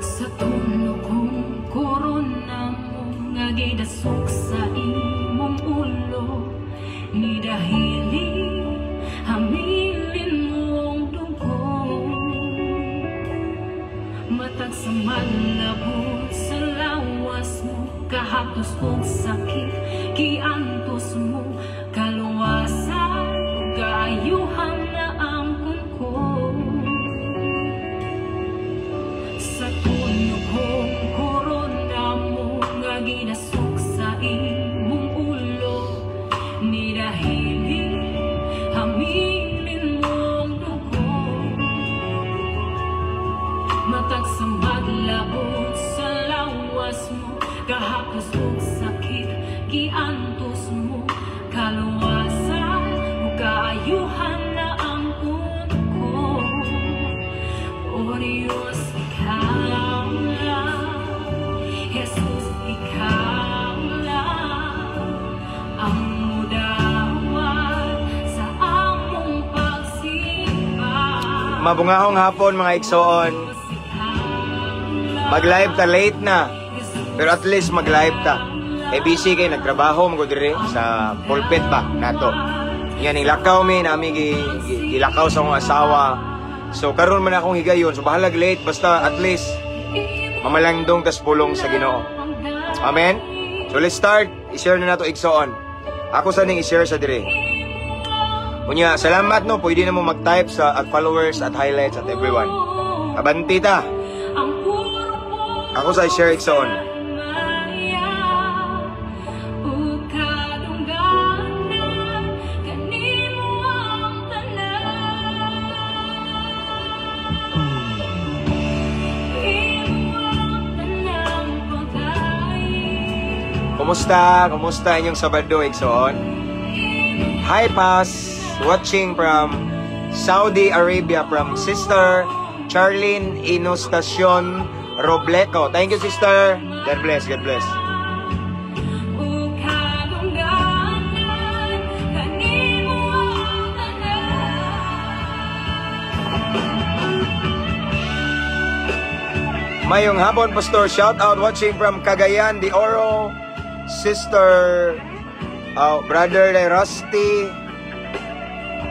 Sa tuno kong korona mo nga gidasok sa imong ulo, ni dahili hamilin mong dugo. Matag sa malabot sa lawas mo, kahaptos og sakit giantos mo, kaluwasan kaayuhan na ang ko. Sa tuno kong korona mo nga ginasok sa imong ulo, ni dahili hamilin mong dugo. Matag sa maglabot sa lawas mo, kahapos og sakit giantos mo, kaluwasan o kaayuhan na ang ko. O Diyos, ikaw lang, Jesus, ikaw lang ang mudawat sa among pagsimba. Mabungahong hapon, mga igsoon. Mag-live ta late na. Pero at least mag-live ta. Eh busy kay nagtrabaho mo diri sa pulpit ba nato. Yan lakaw mi nami gilakaw sa akong asawa. So karon man akong higayon. So bahalag late, basta at least mamalangdong tas pulong sa Ginoo. Amen. So let's start. I-share na nato, igsoon. Ako sa ning i-share sa diri. Unya, salamat no, pwede na mo mag-type sa at followers at highlights at everyone. Abanti ta. Ako sa i-share, igsoon. Maya, ug kadungganan kanimo ang tanan. Imo ang tanang pagkain. Kumusta? Kumusta inyong Sabado, igsoon? Hi, Pas! Watching from Saudi Arabia from Sister Charlene Inostacion Robleco. Thank you, sister. God bless, God bless. Ug kadungganan kanimo ang tanan. Mayong hapon, Pastor. Shout out watching from Cagayan de Oro. Sister, Brother Rusty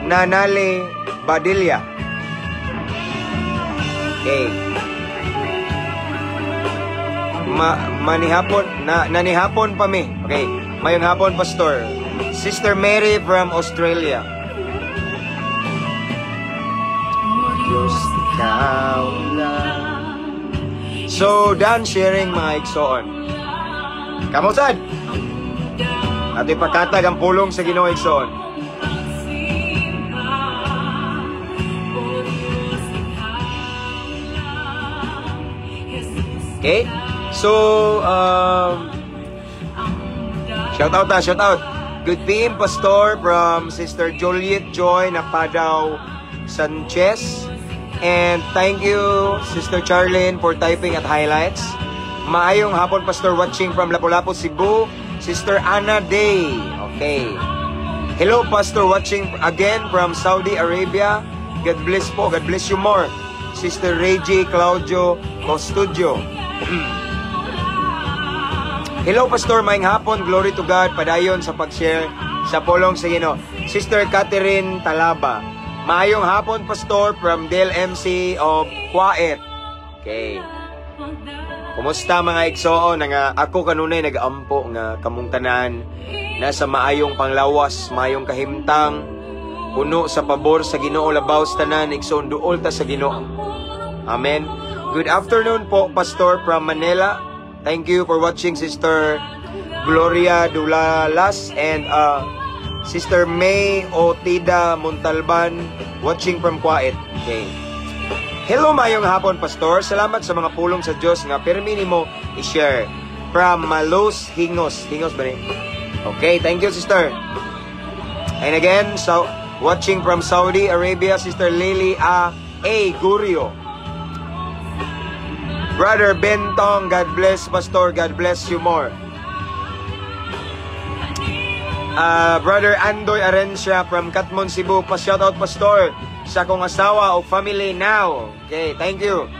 Nanali Badilla. Okay. Manihapon na nanihapon pa mi. Okay. Mayong hapon, Pastor. Sister Mary from Australia. Diyos, ikaw lang. So, done sharing, mga igsoon. Kamo sad. Ato ipakatag ang pulong sa Ginoo, igsoon. Pagsimba. O Diyos, ikaw lang. Jesus, Okay? So, shout out ta, shout out. Good PM, Pastor, from Sister Juliet Joy Napadaw Sanchez. And thank you, Sister Charlene, for typing at highlights. Maayong hapon, Pastor, watching from Lapu-Lapu, Cebu. Sister Anna Day. Okay. Hello, Pastor, watching again from Saudi Arabia. God bless po. God bless you more. Sister Reggie Claudio Costudio. Hello, Pastor. Maayong hapon. Glory to God. Padayon sa pag-share sa pulong sa Ginoo. Sister Catherine Talaba. Maayong hapon, Pastor, from Del MC of Kuwait. Okay. Kumusta, mga igsoon? Nga ako kanunay nagaampo nga kamong tanan nasa maayong panglawas, maayong kahimtang, puno sa pabor sa Ginoo. Labaw sa tanan, igsoon, duol ta sa Ginoo. Amen. Good afternoon po, Pastor, from Manila. Thank you for watching, Sister Gloria Dulalas and Sister May Otida Montalban watching from Kuwait. Okay. Hello, mayong hapon, Pastor. Salamat sa mga pulong sa Dios nga permi nimo i-share. From Malus Hingos. Hingos ba ni? Okay, thank you, sister. And again, so watching from Saudi Arabia, Sister Lily A. A. Gurio. Brother Bentong, God bless, Pastor. God bless you more. Brother Andoy Arencia from Katmon, Cebu. Pa-shout out, Pastor, sa akong asawa o family now. Okay, thank you.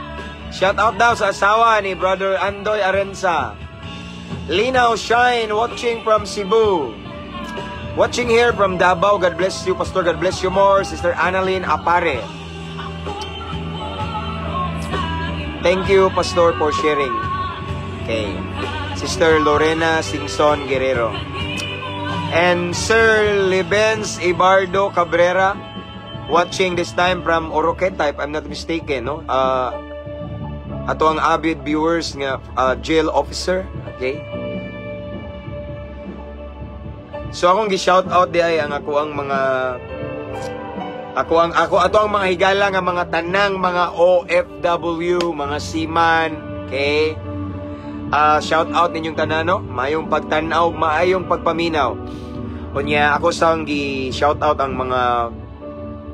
Shout out daw sa asawa ni Brother Andoy Arensa. Linaw Shine, watching from Cebu. Watching here from Davao. God bless you, Pastor. God bless you more. Sister Annalyn Apare. Thank you, Pastor, for sharing. Okay. Sister Lorena Singson Guerrero. And Sir Lebens Ibardo Cabrera, watching this time from Oroqueta, if I'm not mistaken, no? Ato ang avid viewers nga jail officer, okay? So akong gi-shout out di ay ang ako ang mga ako ang ako ato ang mga higala nga mga tanang mga OFW, mga seaman, okay? Shout out ninyong tanan, no? Maayong pagtan-aw, maayong pagpaminaw. Unya ako sang gi shout out ang mga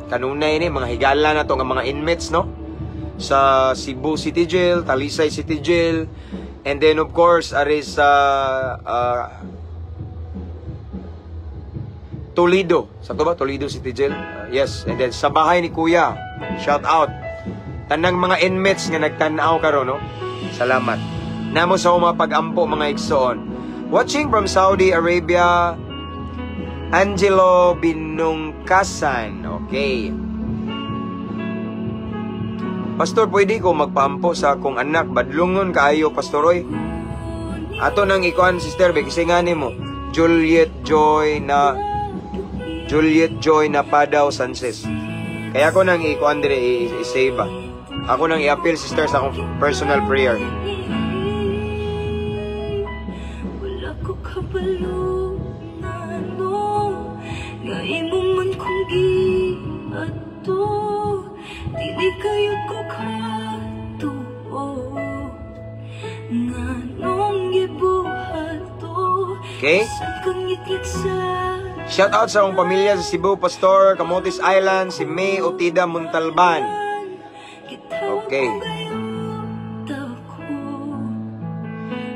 kanunay ni mga higala na to nga mga inmates, no? Sa Cebu City Jail, Talisay City Jail, and then of course ari sa Toledo. Sa to ba? Toledo City Jail? Yes. And then sa bahay ni Kuya. Shout out. Tanang mga inmates nga nagtan-aw karon, no? Salamat. Namo sa mga pag-ampo, mga igsoon. Watching from Saudi Arabia, Angelo Binungkasan. Okay. Pastor, pwede ko magpaampo sa akong anak. Badlungon kaayo, Pastor, oy. Ato nang ikuan, sister, be, kasi nga mo. Juliet Joy na Padaw Sanchez. Kaya ako nang ikuan dire i-save ba. Ako nang i-appeal, sister, sa akong personal prayer. Wala ko kabalo na ano nga imo man kong giadto. Dili kayod ko katuo nganong gibuhat to. Okay? Bisan kang ngitngit sa Shout out sa akong pamilya sa Cebu, Pastor, Camotes Island, si May Otida Montalban. Okay.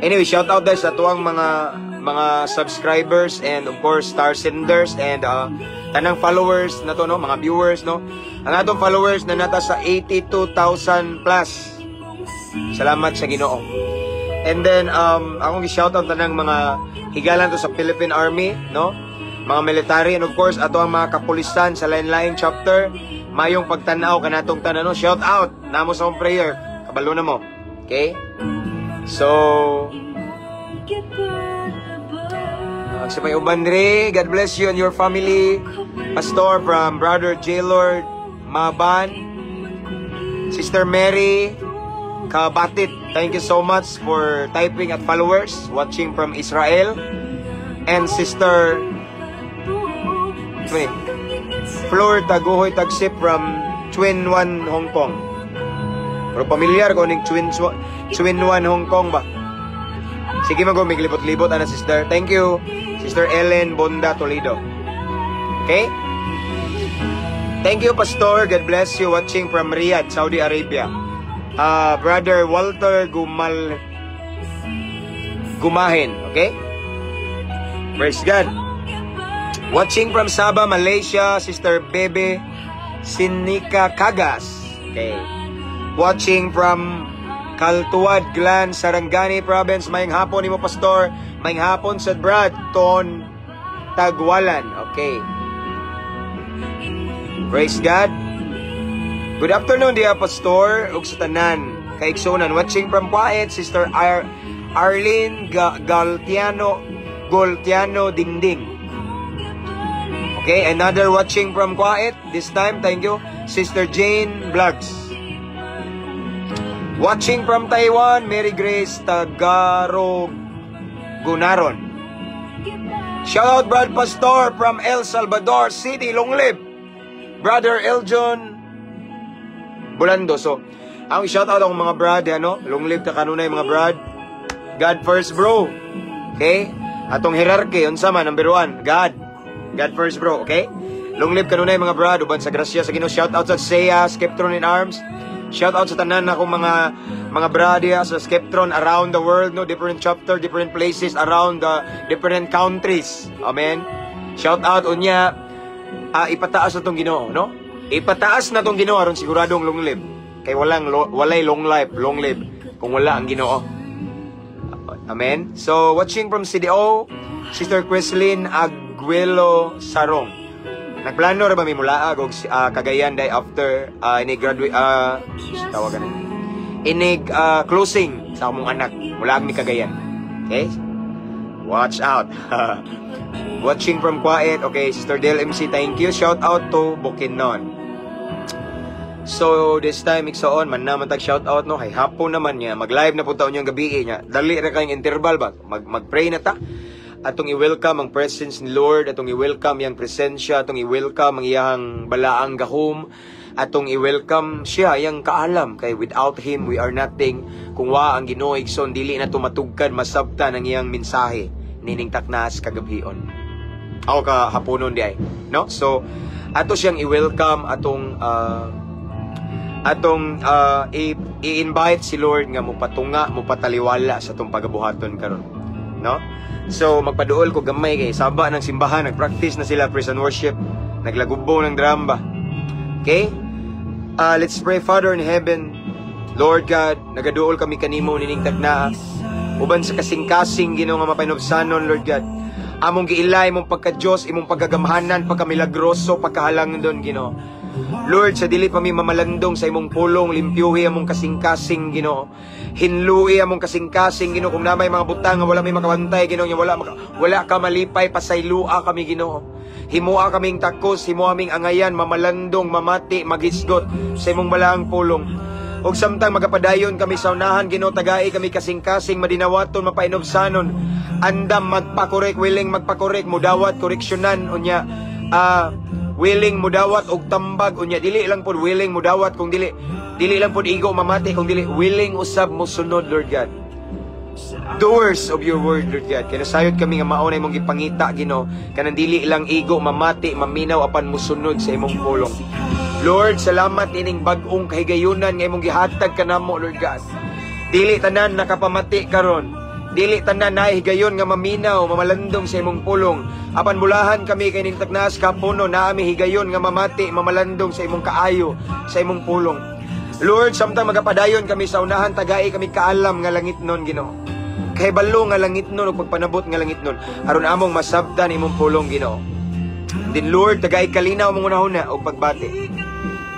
Anyway, shout out guys sa tuwang mga subscribers and of course star senders and tanang followers na to, no, mga viewers, no. Ang atong followers na nata sa 82,000 plus. Salamat sa Ginoo. And then akong gi-shout out tanang mga higalan to sa Philippine Army, no? Mga military and of course ato ang mga kapulisan sa lain-laing chapter. Mayong pagtan-aw kanatong tanan, no. Shout out namo sa akong prayer. Kabalo na mo. Okay? So, sa may uban diri, God bless you and your family. Pastor from Brother J. Lord Maban, Sister Mary Kabatit, thank you so much for typing at followers, watching from Israel. And Sister wait, Flor Taguhoy Tagsip from Twin One Hong Kong. Pero pamilyar ko ning Twin One Hong Kong ba? Sige man ko, miglibot-libot ana, sister. Thank you, Sister Ellen Bonda Toledo. Okay? Thank you, Pastor. God bless you, watching from Riyadh, Saudi Arabia. Brother Walter Gumahin, okay? Praise God. Watching from Sabah, Malaysia, Sister Bebe Sinika Kagas. Okay. Watching from Kaltuad, Glan, Sarangani Province. Mayong hapon nimo, Pastor. Mayong hapon sa Brad Ton Tagwalan. Okay. Praise God. Good afternoon, dear Pastor. Ug sa tanan kaigsunan. Watching from Kuwait, Sister Arlene Galtiano Dingding. Okay, another watching from Kuwait. This time, thank you, Sister Jane Vlogs. Watching from Taiwan, Mary Grace Tagaro Gunaron. Shout out, Brad Pastor from El Salvador City, long live. Brother Eljon Bulando. So, ang shout out akong mga brad, ano? Long live ka kanunay, mga brad. God first, bro. Okay? Atong hierarchy, unsa man, number one, God. God first, bro, okay? Long live kanunay, mga brad, uban sa grasya sa Ginoo. Shout out sa SEA, Skeptron in Arms. Shout out sa tanan akong mga brad diha sa Skeptron around the world, no? Different chapter, different places around the different countries. Amen. Shout out unya, ipataas na tong Ginoo, no? Ipataas na tong Ginoo aron siguradong long live. Kay walay long life, long live kung wala ang Ginoo. Amen. So, watching from CDO, Sister Queslin Aguelo Sarong. Nagplano ra ba mi mulaag og Cagayan day after ini graduate, tawagan ni inig closing sa among anak, mulaag mi Cagayan. Okay? Watch out. Watching from Quiet. Okay, Sister Del MC, thank you. Shout out to Bukidnon. So, this time, igsoon, man naman tag shout out, no? Hay hapon naman niya. Mag-live na po taon yung gabi niya. Dali ra kayong interval ba? Mag-pray na ta. Atong i-welcome ang presence ni Lord, atong i-welcome yang presensya, atong i-welcome ang iyang balaang gahom, atong i-welcome siya yang kaalam kay without him we are nothing. Kung wa ang Ginoo, igsoon, dili na tumatugkad masabtan ang iyang mensahe nining taknas kagabhion. Ako ka haponon di ay, no? So ato siyang i-welcome, atong i-invite si Lord nga mopatunga, mopataliwala sa atong pagabuhaton karon, no? So magpaduol ko gamay kay saba ng simbahan, nagpractice na sila praise and worship, naglagubo ng drum ba. Okay? Let's pray. Father in heaven, Lord God, nagaduol kami kanimo nining taknaa. Uban sa kasing-kasing, Ginoo, nga mapanubsanon, Lord God. Among giilay imong pagka-Diyos, imong pagkagamhanan, pagkamilagroso, pagkahalangdon, Ginoo. Lord, sa dili pa mi mamalandong sa imong pulong, limpyuhi among kasing-kasing, Ginoo. Hinlui among kasing-kasing, Ginoo. Kung namay mga butang nga wala may makabantay, Ginoo, nga wala ka malipay, pasaylua kami, Ginoo. Himua kaming takos, himua kaming angayan, mamalandong, mamati, maghisgot sa imong balaang pulong. Og samtang magapadayon kami sa unahan, Ginoo, tagai kami kasing-kasing, madinawaton, mapainubsanon, andam magpakorek, willing magpakorek, mudawat koreksyonan, unya, willing mudawat og tambag, unya dili lang pod willing mudawat kung dili dili lang pod igo mamati kung dili willing usab mosunod, Lord God. Doers of your word, Lord God. Kaya nasayod kami nga mao na imong gipangita, Ginoo, kanang dili lang igo mamati, maminaw, apan mosunod sa imong pulong. Lord, salamat ining bag-ong kahigayunan nga imong gihatag kanamo, Lord God. Dili tanan nakapamati karon. Dili tanan na higayon nga maminaw, mamalandong sa imong pulong. Apan bulahan kami kay ning taknas kapuno naa mi higayon nga mamati, mamalandong sa imong kaayo, sa imong pulong. Lord, samtang magapadayon kami sa unahan, tagai kami kaalam nga langit nun, Ginoo. Kahibalo nga langit nun ug pagpanabot nga langit nun aron among masabtan imong pulong, Ginoo. Din Lord, tagai kalinaw mong unahuna ug pagbati.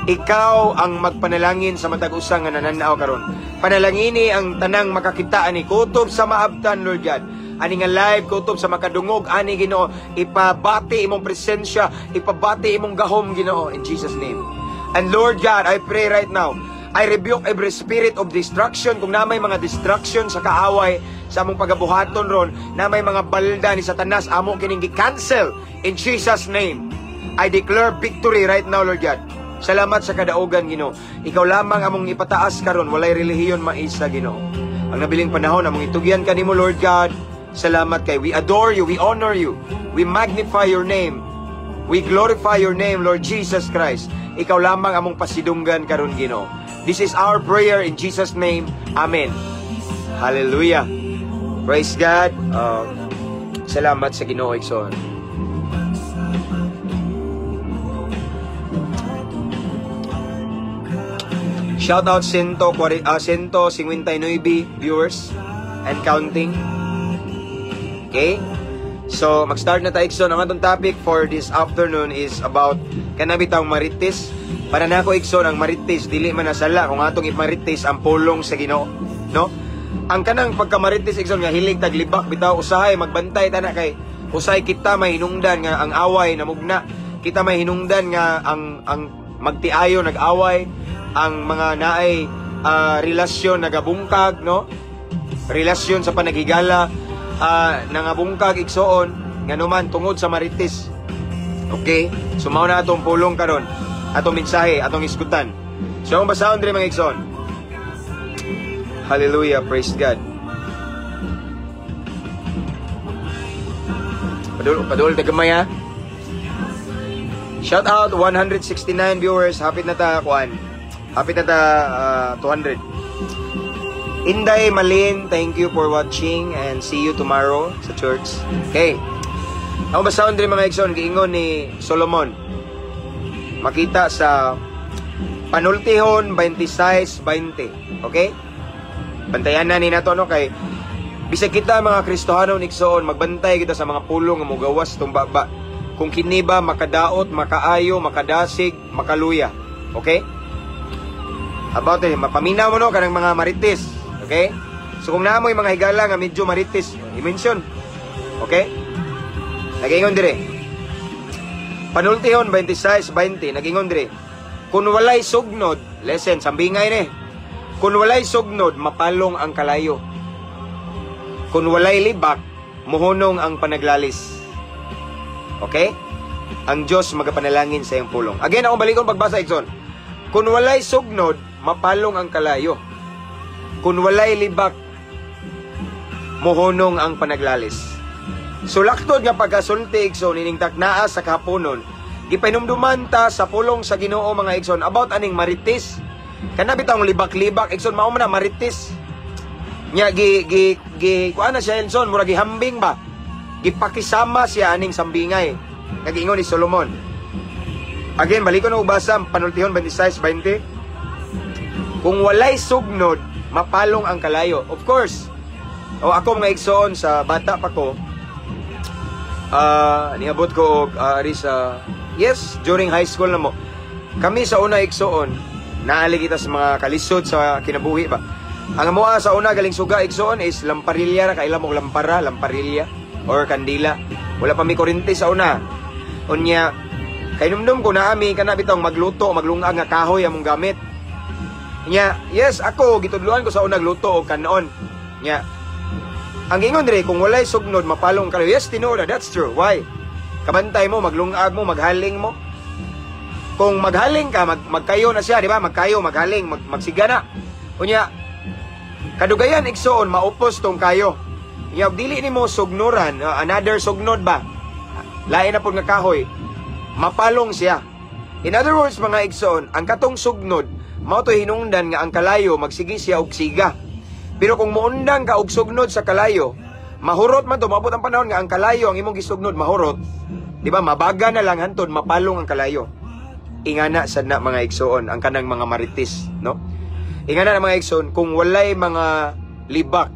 Ikaw ang magpanalangin sa matag usa nga nananaw karon. Panalangini ang tanang makakita ani kutob sa maabtan, Lord God. Ani nga live, kutob sa makadungog ani, Ginoo, ipabati imong presensya, ipabati imong gahom, Ginoo, in Jesus' name. And Lord God, I pray right now, I rebuke every spirit of destruction. Kung na may mga destruction sa kaaway sa among pagabuhaton ron, na may mga balda ni Satanas, amo kining gi-cancel in Jesus' name. I declare victory right now, Lord God. Salamat sa kadaugan, Ginoo. Ikaw lamang among ipataas karon, walay relihiyon maisa, Ginoo. Ang nabiling panahon among itugyan kanimo, Lord God. Salamat kay we adore you, we honor you, we magnify your name. We glorify your name, Lord Jesus Christ. Ikaw lamang among pasidunggan karon, Ginoo. This is our prayer in Jesus' name. Amen. Hallelujah. Praise God. Salamat sa Ginoo, igsoon. Shout out 159 viewers and counting. Okay? So, mag-start na tayo, igsoon. Ang atong topic for this afternoon is about kanabitang marites. Para nako, igsoon, ang marites dili man nasala kung atong ipamarites ang pulong sa Ginoo, no? Ang kanang pagkamarites, igsoon, nga hilig taglibak bitaw, usahay magbantay tana kay usahay kita may hinungdan nga ang away namugna, kita may hinungdan nga ang magtiayo nag-away, ang mga naay relasyon nagabungkag, no? Relasyon sa panaghigala nangabungkag, igsoon, nganuman tungod sa marites. Okay? So mao na atong pulong karon, atong mensahe, atong iskutan. So, ang basahon diri, mga igsoon. Hallelujah, praise God. Padul, padul, tagamay ha. Shout out 169 viewers. Hapit na ta kuan. Hapit na ta 200. Inday Malin, thank you for watching and see you tomorrow sa church. Okay. Ang basahon diri, mga igsoon, giingon ni Solomon. Makita sa Panultihon 26:20. Okay? Bantayan na ni nato, no, kay bisag kita mga Kristohanon, igsoon, magbantay kita sa mga pulong nga mogawas tumbaba. Kung kini ba makadaot, makaayo, makadasig, makaluya. Okay? About it, mapaminaw mo, no, kanang mga marites. Okay? So kung naa moy mga higala nga medyo marites, i-mention. Okay? Nagingon dire. Panultihon 26:20, nagingon dire. Kung walay sugnod, listen, sambingay ni. Kung walay sugnod, mapalong ang kalayo. Kung walay libak, muhunong ang panaglalis. Okay? Ang Diyos magapanalangin sa iyong pulong. Again, akong balikon pagbasa, igsoon. Kung walay sugnod, mapalong ang kalayo. Kung walay libak, muhunong ang panaglalis. Sulaktod nga pagkasulti, igsoon, ining taknaa sa kahaponon, gipahinumduman ta sa pulong sa Ginoo, mga igsoon, about aning marites. Kana bitawng libak-libak, igsoon, mao man na marites. Nya gi gi gi kuan na siya, igsoon, mura gihambing ba. Gipakisama siya aning sambingay. Nagingon ni Solomon. Again, balik ko na ubasa Panultihon 26:20. Kung walay sugnod, mapalong ang kalayo. Of course. O ako, mga igsoon, sa bata pa ko, niabot ko og ari sa, yes, during high school na mo. Kami sa una, igsoon, naali kita sa mga kalisod sa kinabuhi ba. Ang amoa sa una galing suga, igsoon, is lamparilya ra, kaila mo lampara, lamparilya or kandila. Wala pa mi kuryente sa una. Unya kay numdum ko na ami kana bitong magluto, maglungag nga kahoy among gamit. Nya, yes, ako gitudloan ko sa unang luto og kanon. Nya, ang ingon dire, kung walay sugnod, mapalong kayo. Yes, tinuod, that's true. Why? Kabantay mo, maglungag mo, maghaling mo. Kung maghaling ka, magkayo na siya, di ba? Magkayo, maghaling, magsiga na. Unya, kadugayan, igsoon, maupos tong kayo. Nya, og dili nimo sugnuran, another sugnod ba? Lain na pud nga kahoy, mapalong siya. In other words, mga igsoon, ang katong sugnod, mao to hinungdan nga ang kalayo magsige siya og siga. Pero kung muundang ka og sugnod sa kalayo, mahurot man to, maabot ang panahon nga ang kalayo ang imong gisugnod mahurot. Di ba? Mabaga na lang hantod mapalong ang kalayo. Ingana sad na, mga igsoon, ang kanang mga marites, no? Ingana na, mga igsoon, kung walay mga libak,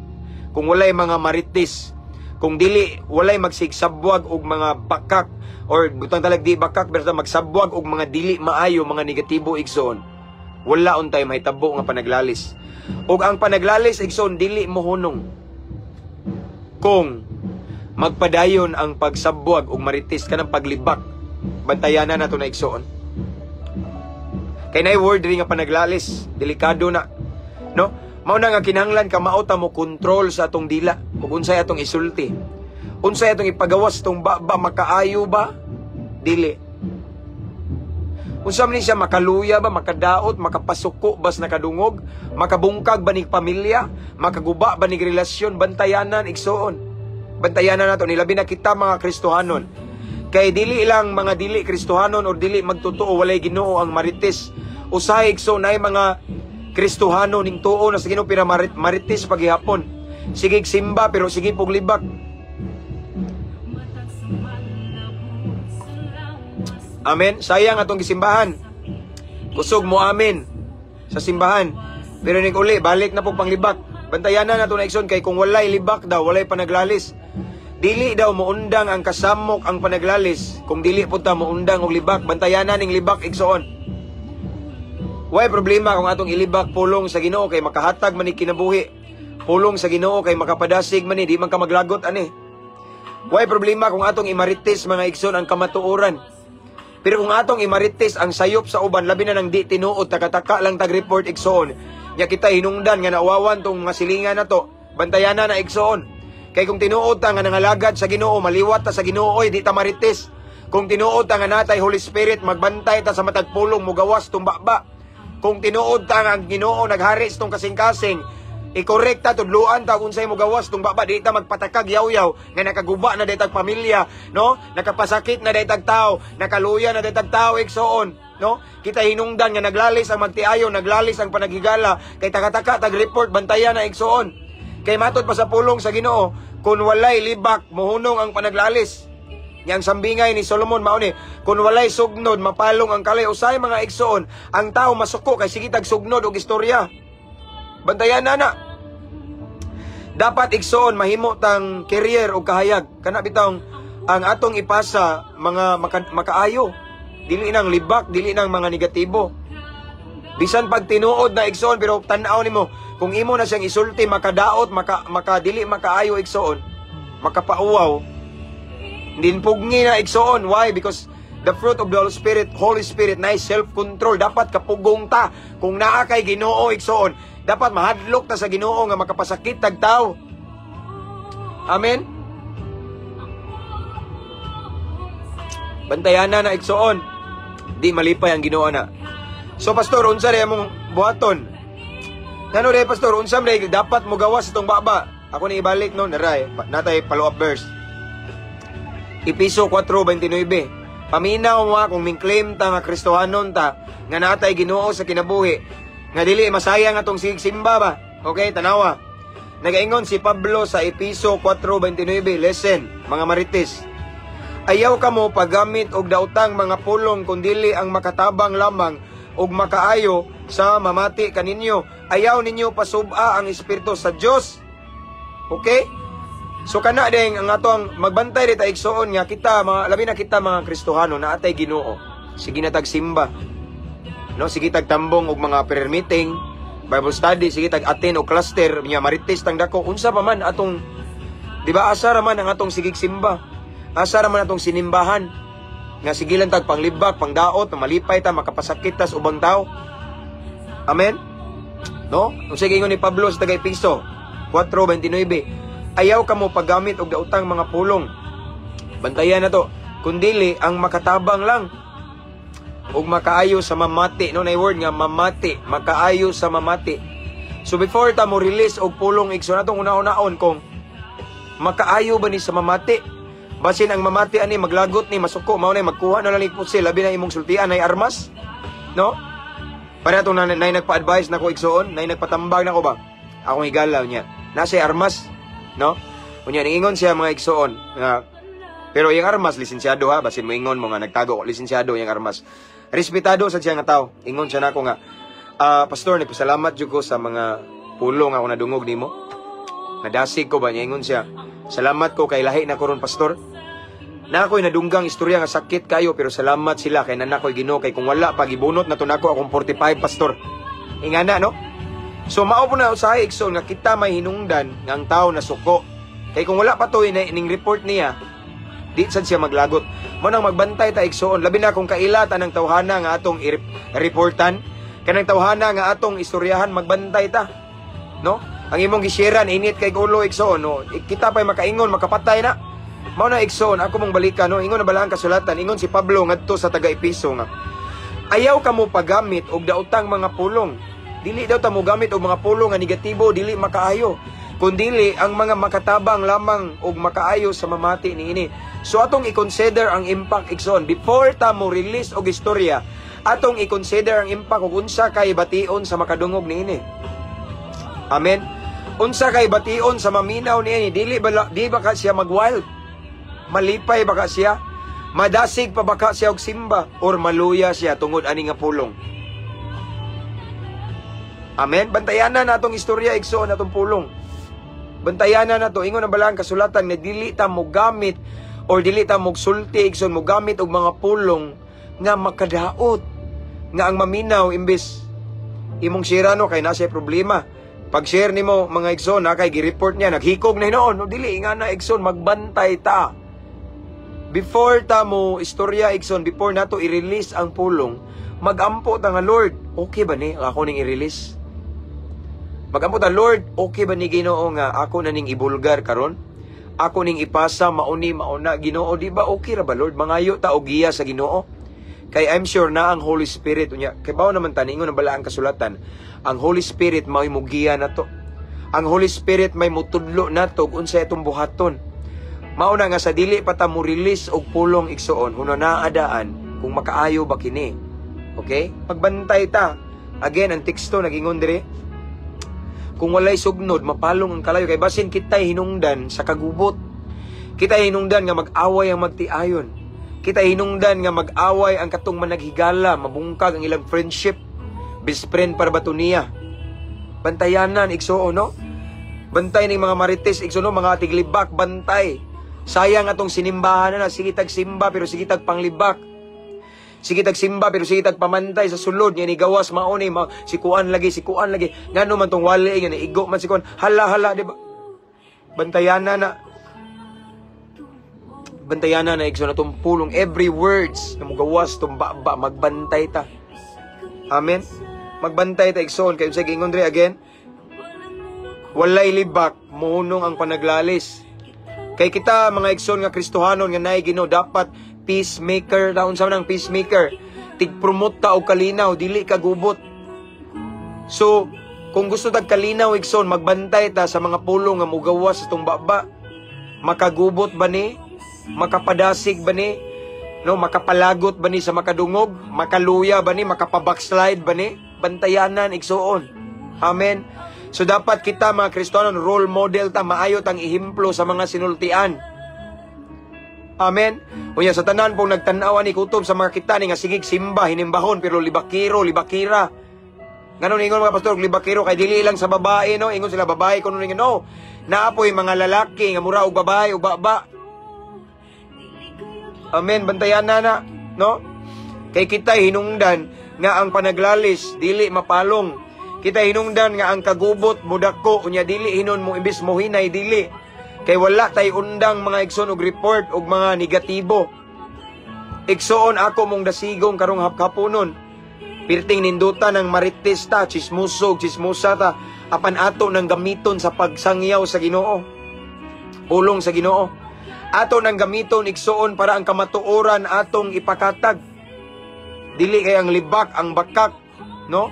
kung walay mga marites, kung dili walay magsigsabwag og mga bakak or butang talag di bakak pero magsabwag og mga dili maayo, mga negatibo, igsoon, wala untay mahitabo nga panaglalis. Ug ang panaglalis, igsoon, dili mohunong kung magpadayon ang pagsabwag og marites, kanang paglibak. Bantayanan nato na, igsoon. Kay naay word diri nga panaglalis, delikado na, no? Mao na nga kinahanglan kamao ta mo kontrol sa atong dila ug unsay atong isulti. Unsay atong ipagawas tong baba, makaayo ba? Dili. Unsa man ni siya, makaluya ba, makadaot, makapasuko bas nakadungog, makabungkag ba ning pamilya, makaguba ba ning relasyon? Bantayanan, igsoon. Bantayanan nato ni labi na kita mga Kristohanon. Kay dili lang mga dili Kristohanon or dili magtotoo, walay Ginoo ang marites. Usahay, igsoon, nay mga Kristohano ning tuo na sa Ginoo pero marites pagihapon. Sige simba pero sige pug libak. Amen. Sayang atong gisimbahan. Kusog mo amen sa simbahan. Pero ning uli, balik na po panglibak. Bantayanan nato na, igsoon, kay kung walay libak daw, walay panaglalis. Dili daw moundang ang kasamok ang panaglalis kung dili po ta moundang og libak. Bantayanan ning libak, igsoon. Way problema kung atong ilibak pulong sa Ginoo kay makahatag man ni kinabuhi. Pulong sa Ginoo kay makapadasig man ni, di man ka maglagot ani. Way problema kung atong imarites, mga igsoon, ang kamatuoran. Pero kung atong imarites ang sayop sa uban, labi na nang di tinuod, takataka lang tag-report, igsoon. Nya kita hinungdan nga nauwawan tong mga silingan na to, bantayanan na, igsoon. Kay kung tinuod ta nga nangalagad sa Ginoo, maliwat ta sa Ginoo, oy, di ta marites. Kung tinuod ta nga natay Holy Spirit, magbantay ta sa matag pulong mugawas tumba ba. Kung tinuod ta nga ang Ginoo naghari sa tong kasing-kasing, i-correct ta, tudluan ta kung unsay mo gawas tung baba, dili ta magpatakag yaw-yaw nga nakaguba na ditag pamilya, no? Nakapasakit na ditag tao, nakaluya na ditag tao, igsoon, no? Kita hinungdan nga naglalis ang magtiayo, naglalis ang panaghigala, kay taka-taka tag report, bantayan na, igsoon. Kay matod pa sa pulong sa Ginoo, kung walay libak, mohunong ang panaglalis. Yang sambingay ni Solomon mao ni, kung walay sugnod, mapalong ang kalay. Usay, mga igsoon, ang tao masuko kay sige tag sugnod og istorya. Bantayan na na. Dapat, igsoon, mahimo tang carrier og kahayag. Kana bitawng ang atong ipasa mga makaayo. Dili nang libak, dili nang mga negatibo. Bisan pag tinuod na, igsoon, pero tan-aw nimo kung imo na siyang isulti makadaot, maka dili makaayo, igsoon, makapauwaw, din pugni na, igsoon. Why? Because the fruit of the Holy Spirit na self-control. Dapat kapugong ta. Kung naa kay Ginoo, igsoon, dapat mahadlok ta sa Ginoo nga makapasakit tag tao. Amen. Bantayan na na, igsoon. Di malipay ang Ginoo na. So pastor, unsa ray among buhaton? Ngano ray, pastor, unsa ray dapat mo gawas itong baba? Ako ni ibalik, no, naray, natay follow up verse. Epeso 4:29. Paminaw mo kung ming-claim ta nga Kristohanon ta, nga natay Ginoo sa kinabuhi, nga dili masayang atong simba ba. Okay, tanawa. Nagaingon si Pablo sa Epeso 4:29, listen, mga marites. Ayaw kamo paggamit og daotang mga pulong kundili ang makatabang lamang og makaayo sa mamati kaninyo. Ayaw ninyo pasub-a ang espiritu sa Dios. Okay? So kana ding ang atong magbantay ta, igsoon, nga kita mga labi na kita mga Kristohano na atay Ginoo. Sige na tag simba. No, sige tag tambong og mga prayer meeting, Bible study, sige tag attend og cluster, nya marites tang dako, unsa pa man atong, di ba, asa ra man ang atong sigig simba. Asa ra man atong sinimbahan nga sige lang tag panglibak, pangdaot, malipay ta, makapasakit ta sa ubang tao. Amen? No? Unsa ingon ni Pablo sa taga-Epeso 4:29? Ayaw kamo paggamit og daotang mga pulong. Bantayan na to. Kundili ang makatabang lang ug makaayo sa mamati, no? Na word nga mamati, makaayo sa mamati. So before ta mo release og pulong, igsoon, atong una-unaon kung makaayo ba ni sa mamati. Basin ang mamati ani maglagot ni, masuko, mao na magkuha na lang ni pusil, labi na imong sultian ay armas, no? Para atong nay nagpa-advise nako, igsoon, nay nagpatambag nako ba. Akong higalaw niya. Nasa armas, no? Unya niingon siya, mga igsoon, nga pero yung armas lisensyado ha, basin mo ingon mo nga nagtago, lisensyado yung armas. Respetado sa siya nga tao. Ingon siya nako nga, "Pastor, nagpasalamat jud ko sa mga pulong ako nadungog nimo. Nadasig ko ba?" Niya ingon siya. "Salamat ko kay lahi na ko ron, pastor. Na ako'y nadunggang istorya nga sakit kayo, pero salamat sila kay nanakoy Ginoo, kay kung wala pagibunot na to nako akong 45, pastor." Ingana, no? So mao po na usahay, igsoon, nga kita may hinungdan nga ang tao na suko. Kay kung wala pa to ning report niya, di sad siya maglagot. Mo nang magbantay ta, igsoon, labi na kung kaila ta ng tawhana nga atong i-reportan, kanang tawhana nga atong istoryahan, magbantay ta. No? Ang imong gisharean init kay ulo, igsoon, no? Kita pa'y makaingon, makapatay na. Mao na, igsoon, ako mong balikan, no? Ingon na bala ang kasulatan, ingon si Pablo ngadto sa taga-Epeso nga ayaw kamo paggamit og daotang mga pulong. Dili daw ta mo gamit og mga pulong nga negatibo, dili makaayo. Kundili ang mga makatabang lamang og makaayo sa mamati niini. So atong i-consider ang impact, igsoon, before ta mo release og istorya, atong i-consider ang impact ug unsa kay bation sa makadungog niini. Amen. Unsa kay bation sa maminaw niini, dili ba di ba ka siya mag-wild? Malipay ba ka siya? Madasig pa ba ka siya og simba or maluya siya tungod ani nga pulong? Amen. Bantayan na natong istorya, igsoon, atong pulong. Bantayan na nato, ingon ang balaan kasulatan nga dili ta mo gamit or dili ta mo sulti, igsoon, mo gamit og mga pulong nga makadaot nga ang maminaw imbes imong share, no, kay nasa problema. Pag share nimo, mga igsoon, na kay gi-report niya, naghikog na hinuon, no? Dili nga na, igsoon, magbantay ta. Before ta mo istorya, igsoon, before nato i-release ang pulong, magampo ta nga, "Lord, okay ba ni ako ning i-release?" Magampo ta, "Lord, okay ba ni, Ginoo, nga ako na ning ibulgar karon? Ako ning ipasa mauni mauna, Ginoo, di ba okay ra ba, Lord?" Mangayo ta og giya sa Ginoo. Kay I'm sure na ang Holy Spirit unya kay bawo naman ta ningon ang balaang kasulatan, ang Holy Spirit mao'y mugiya nato. Ang Holy Spirit may mutudlo nato ug unsay atong buhaton. Mao na nga sa dili pa ta mo release og pulong, igsuon, hunahunaa daan kung makaayo ba kini. Okay? Magbantay ta. Again, ang teksto nagingon dire, kung walay sugnod, mapalong ang kalayo, kay basin kita'y hinungdan sa kagubot. Kita'y hinungdan nga mag-away ang magtiayon. Kita'y hinungdan nga mag-away ang katong managhigala, mabungkag ang ilang friendship. Best friend para ba to niya? Bantayanan, igsuon, no? Bantay ning mga marites, igsuon, no? Mga tiglibak, bantay. Sayang atong sinimbahan na, sige tag simba pero sige tag panglibak. Sige tag simba pero sige tag pamantay sa sulod nga ni gawas mao ni ma, si kuan lagi, si kuan lagi, ngano man tong wali nga igo man si kuan, hala hala, di ba? Bantayanan na, bantayanan na, igsoon, atong pulong, every words na mugawas tong baba, magbantay ta. Amen. Magbantay ta, igsoon, kay unsay giingon diri again? Walay libak, mohunong ang panaglalis. Kay kita mga igsoon nga Kristohanon nga naay Ginoo, dapat peacemaker ta. Unsa man ang peacemaker? Tig-promote ta og kalinaw, dili ka gubot. So, kung gusto tag kalinaw, igsoon, magbantay ta sa mga pulong nga mugawas sa tong baba. Makagubot ba ni? Makapadasig ba ni? No, makapalagot ba ni sa makadungog? Makaluya ba ni? Makapabackslide ba ni? Bantayanan, igsuon. Amen. So dapat kita mga Kristiyano, role model ta, maayo tang ehemplo sa mga sinultian. Amen. Unya sa tanan pong nagtan-aw ani kutob sa mga kita ni nga sigig simba hinimbahon pero libakiro, libakira. Ngano ingon mga pastor libakiro? Kay dili lang sa babae, no, ingon sila babae kuno ningon, no. Naapoy mga lalaki nga mura og babae og baba. Amen, bantayan na na, no? Kay kita hinungdan nga ang panaglalis dili mapalong. Kita hinungdan nga ang kagubot mudako unya dili hinon mo imbis mo hinay dili. Kay wala tay undang, mga igsoon, og report og mga negatibo. Igsoon, ako mong dasigong karong hapunon. Pirting ninduta ng marites ta, chismoso, chismosa ta, apan ato nang gamiton sa pagsangyaw sa Ginoo. Pulong sa Ginoo. Ato nang gamiton, igsuon, para ang kamatuoran atong ipakatag. Dili kay ang libak, ang bakak, no?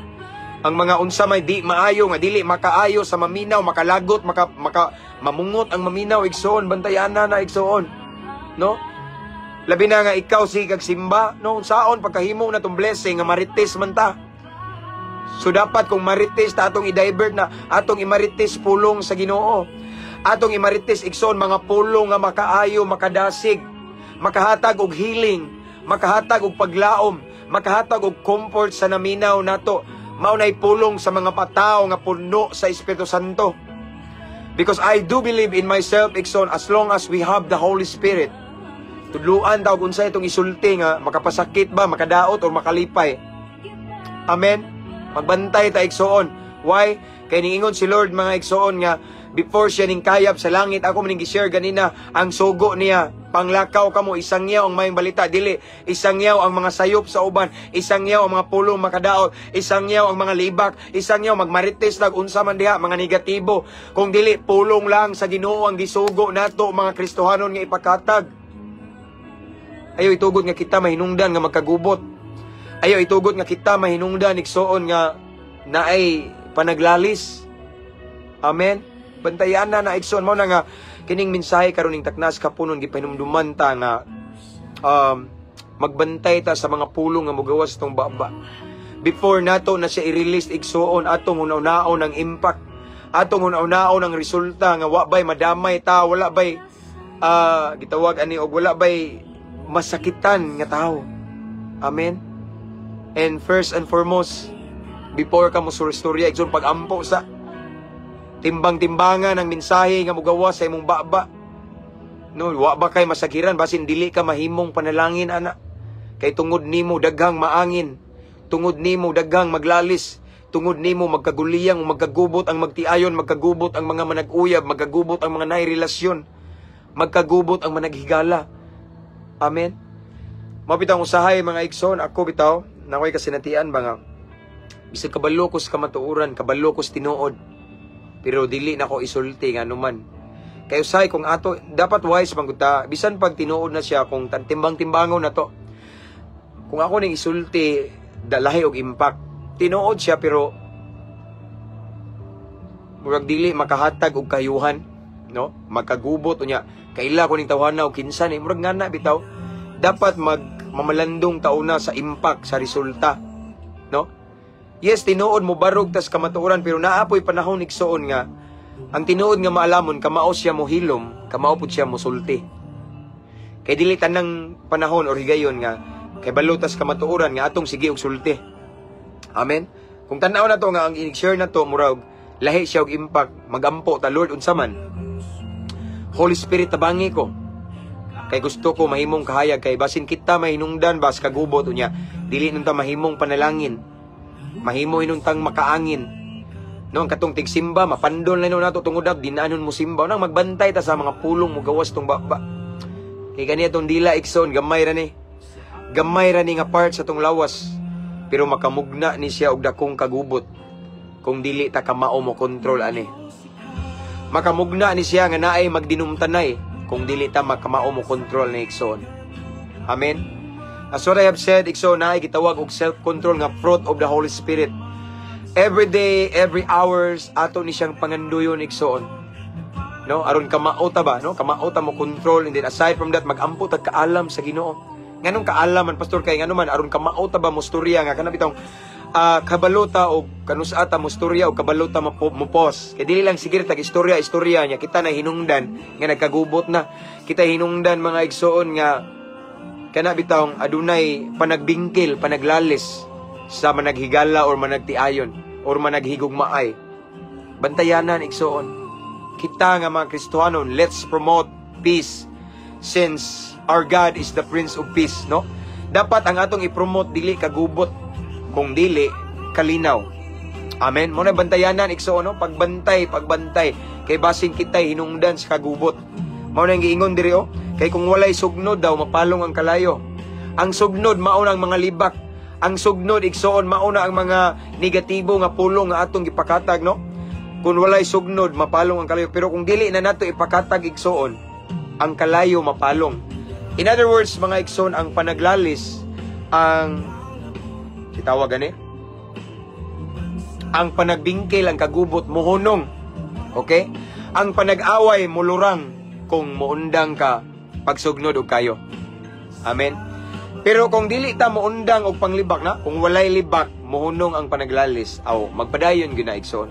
Ang mga unsa may di maayo nga dili makaayo sa maminaw, makalagot, maka, maka mamungot ang maminaw, igsuon, bantayan na na, igsuon. No? Labi na nga ikaw sige kag simba, no? Unsaon pagkahimo na tong blessing nga marites man ta? So dapat kung marites ta, atong i-divert na, atong imarites pulong sa Ginoo. Atong imarites, igsoon, mga pulong nga makaayo, makadasig, makahatag og healing, makahatag og paglaom, makahatag og comfort sa naminaw nato. Mao nay pulong sa mga patawo nga puno sa Espiritu Santo. Because I do believe in myself, igsoon, as long as we have the Holy Spirit, tudluan daw kung unsa itong isulti nga makapasakit ba, makadaot or makalipay. Amen. Magbantay ta, igsoon. Why? Kay niingon si Lord, mga igsoon, nga before siya ning kayab sa langit, ako maning gi-share ganina ang sugo niya, panglakaw kamo, isangyaw ang maayong balita, dili isangyaw ang mga sayop sa uban, isangyaw ang mga pulong makadaot, isangyaw ang mga libak, isangyaw magmarites lag unsa man diha mga negatibo. Kung dili pulong lang sa Ginoo ang gisugo nato mga Kristohanon nga ipakatag. Ayo itugot nga kita mahinungdan nga magkagubot. Ayo itugot nga kita mahinungdan, igsuon, nga naay panaglalis. Amen. Bantayan na na, igsoon. Mao na nga kining mensahe karon ning taknas kapunon, gipahinumduman ta nga magbantay ta sa mga pulong nga mugawas tong baba. Before nato na siya i-release, igsuon, atong hunahunaon ang impact. Atong hunahunaon ang resulta nga wa bay madamay ta, wala bay gitawag ani og wala bay masakitan nga tao. Amen. And first and foremost, before ka mo istorya, igsoon, pag-ampo sa timbang-timbangan ang mensahe nga mugawas sa imong baba. No, wa ba kay masakiran basin dili ka mahimong panalangin ana. Kay tungod nimo daghang maangin, tungod nimo daghang maglalis, tungod nimo magkaguliyang, magkagubot ang magtiayon, magkagubot ang mga manag-uyab, magkagubot ang mga nairelasyon, magkagubot ang managhigala. Amen. Mao bitaw ang usahay, mga igsoon, ako bitaw, nakoy kasinatian ba nga bisag kabalo ko sa kamatuoran, kabalo ko sa tinuod. Pero dili nako isulti nga anuman. Kay usahay kung ato dapat wise man gud ta, bisan pag tinuod na siya, kung timbang-timbangon na to. Kung ako ning isulti, dalahi og impact. Tinuod siya, pero murag dili makahatag og kayuhan, no? Magkagubot unya kaila ko ning tawhana og kinsa ni, murag ngana bitaw. Dapat mag mamalandong tauna sa impact, sa resulta, no? Yes, tinuod mo barog tas kamatuoran, pero naa poy panahon, igsuon, nga ang tinuod nga maalamon, kamao siya mo hilom, kamao pud siya mo sulti. Kay dili tanang panahon or higayon nga kay balo tas kamatuoran nga atong sige og sulti. Amen. Kung tan-aw na to nga ang i-share na to murag lahi siya og impact, magampo ta, "Lord, unsa man? Holy Spirit, tabangi ko. Kay gusto ko mahimong kahayag," kay basin kita mahinungdan bas kagubot unya dili nun ta mahimong panalangin. Mahimo inuntang makaangin. No, ang katong tigsimba, mapandol na nato tungod na dinaanon mo simba. Nang magbantay ta sa mga pulong mo gawas tong baba. Kay kani atong dila, igsoon, gamay ra ni. Gamay ra ni nga part sa tong lawas. Pero makamugna ni siya og dakong kagubot kung dili ta kamao mo kontrol ani. Makamugna ni siya nga naay magdinumtanay kung dili ta makamao mo kontrol ni, igsoon. Amen. As what I have said, igsoon, naay gitawag og self-control nga fruit of the Holy Spirit. Every day, every hours, ato ni siyang panganduyon, igsoon. No, aron kamao ta ba, no? Kamao ta mo control, and then aside from that, magampo tag kaalam sa Ginoo. Nganong kaalam man, Pastor, kay ngano man? Aron kamao ta ba mostorya nga kana bitong kabalo ta og kanusa ta mostorya o kabalo ta mopos. Kay dili lang sige tag istorya istorya niya kita na hinungdan nga nagkagubot na. Kita hinungdan, mga igsoon, nga kana bitawng adunay panagbingkil, panaglalis sa managhigala or managtiayon or managhigugmaay. Bantayanan, igsoon. Kita nga mga Kristohanon, let's promote peace since our God is the Prince of Peace, no? Dapat ang atong i-promote dili kagubot, kung dili kalinaw. Amen. Mo na bantayanan, igsoon, no? Pagbantay, pagbantay kay basin kitay hinungdan sa kagubot. Mao nang giingon diri oh, kay kung walay sugnod daw, mapalong ang kalayo. Ang sugnod mao ang mga libak. Ang sugnod, igsoon, mao na ang mga negatibo nga pulong nga atong gipakatag, no? Kung walay sugnod, mapalong ang kalayo. Pero kung dili na nato ipakatag, igsoon, ang kalayo mapalong. In other words, mga igsoon, ang panaglalis, ang tawag gani, ang panagbingkil, ang kagubot, muhunong. Okay? Ang panag-away, mulurang kung muundang ka pagsugnod og kayo. Amen. Pero kung dili ta muundang og panglibak na, kung walay libak, muhunong ang panaglalis, aw magpadayon gyud na, igsoon.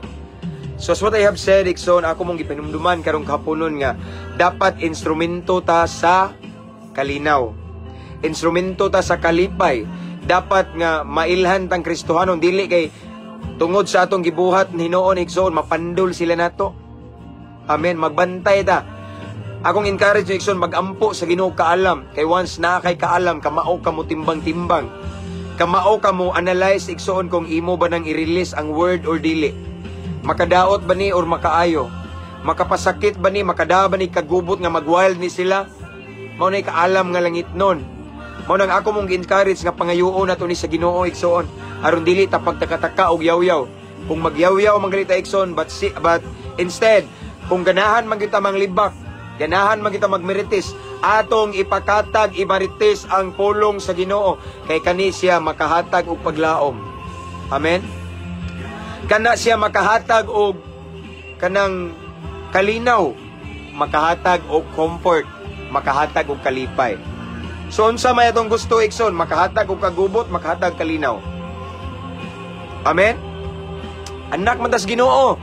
So as what I have said, igsoon, ako mong gipanumduman karong kahaponon nga dapat instrumento ta sa kalinaw. Instrumento ta sa kalipay. Dapat nga mailhan tang Kristohanon, dili kay tungod sa atong gibuhat hinuon, igsoon, mapandol sila nato. Amen. Magbantay ta. Akong encourage, igsoon, magampo sa Ginoo kaalam. Kay once na kay kaalam, kamao ka mo timbang-timbang. Kamao ka mo analyze, igsoon, kung imo ba nang i-release ang word or dili. Makadaot ba ni or makaayo? Makapasakit ba ni? Makada ba ni kagubot nga mag-wild ni sila? Mao na kaalam nga langit nun. Mao nang ako mong gi-encourage nga pangayoon nato ni sa Ginoo, igsoon, aron dili ta pagtakataka og yaw-yaw. Kung magyaw-yaw man gali ta, igsoon, but instead, kung ganahan man kita manglibak, ganahan man kita magmeritis, atong ipakatag, imarites ang pulong sa Ginoo kay kani siya makahatag og paglaom. Amen. Kana siya makahatag og kanang kalinaw, makahatag og comfort, makahatag og kalipay. So unsa may atong gusto, igsoon, makahatag og kagubot, makahatag kalinaw? Amen. Anak man tas Ginoo.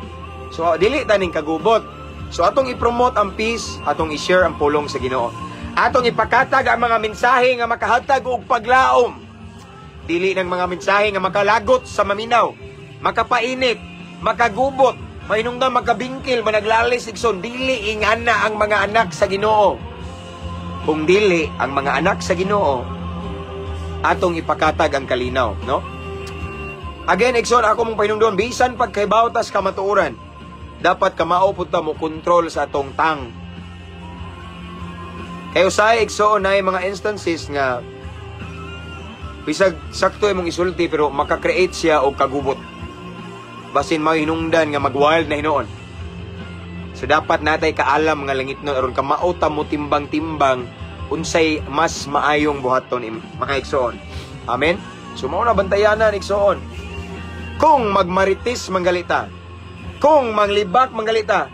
So dili taning kagubot. So atong i-promote ang peace, atong i-share ang pulong sa Ginoo. Atong ipakatag ang mga mensahe nga makahatag og paglaom. Dili ng mga mensahe nga makalagot sa maminaw, makapainit, makagubot, mainungdan magkabingkil, managlalis, igsoon. Dili ingana ang mga anak sa Ginoo. Kung dili ang mga anak sa Ginoo, atong ipakatag ang kalinaw, no? Again, igsoon, ako mong pahinungdon, bisan pagkaibaw tas kamatuoran, dapat kamao pud ta mo kontrol sa atong tongue. Kay usahay, igsoon, na mga instances nga bisag sakto imong isulti, pero maka-create siya og kagubot. Basin mao hinungdan nga mag-wild na hinuon. So dapat natay kaalam nga langit nun aron kamao ta mo timbang-timbang unsay mas maayong buhaton, mga igsoon. Amen? So mao na, bantayanan, igsoon. Kung magmarites manggalita, kung manglibak manggalita,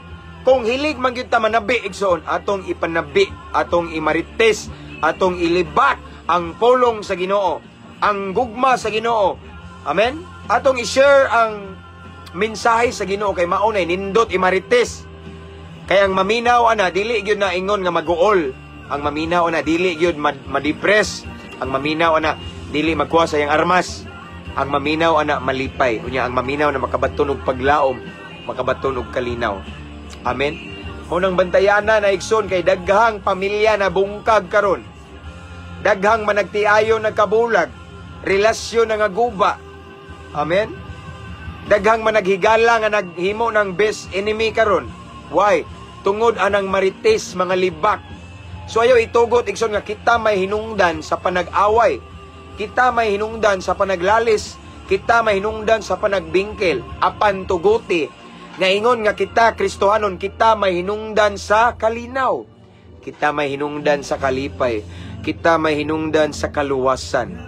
kung hilig man gyud ta manabi, igsoon, atong ipanabi, atong imarites, atong ilibak ang pulong sa Ginoo, ang gugma sa Ginoo. Amen? Atong i-share ang mensahe sa Ginoo kay mao nay nindot imarites. Kay ang maminaw ana, dili gyud na ingon nga maguol. Ang maminaw ana, dili gyud ma-depress. Ang maminaw ana, dili magkuha sa iyang armas. Ang maminaw ana, malipay. Unya ang maminaw na makabaton og paglaom, makabaton og kalinaw. Amen. Mao nang bantayanan na, igsoon, kay daghang pamilya na bungkag karon. Daghang managtiayon nagkabulag, relasyon na nga guba. Amen. Daghang managhigala nga naghimo ng best enemy karon. Why? Tungod anang marites, mga libak. So ayo itugot, igsoon, nga kita may hinungdan sa panag-away. Kita may hinungdan sa panaglalis. Kita may hinungdan sa panagbingkil. Apan tuguti nga ingon nga kita Kristohanon, kita may hinungdan sa kalinaw. Kita may hinungdan sa kalipay. Kita may hinungdan sa kaluwasan.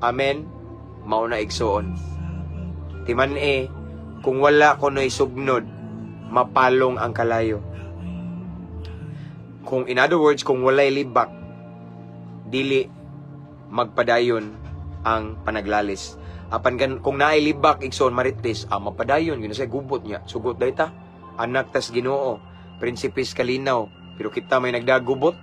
Amen. Mao na, igsoon. Timan-i, kung wala kuno'y sugnod, mapalong ang kalayo. Kung in other words, kung walay libak, dili magpadayon ang panaglalis. Apan kung naay libak, igsoon, marites, ang mapadayon, yun sa gubot niya. Sugot day ta. Anak tas Ginoo, prinsipis kalinaw, pero kita may nagdagubot.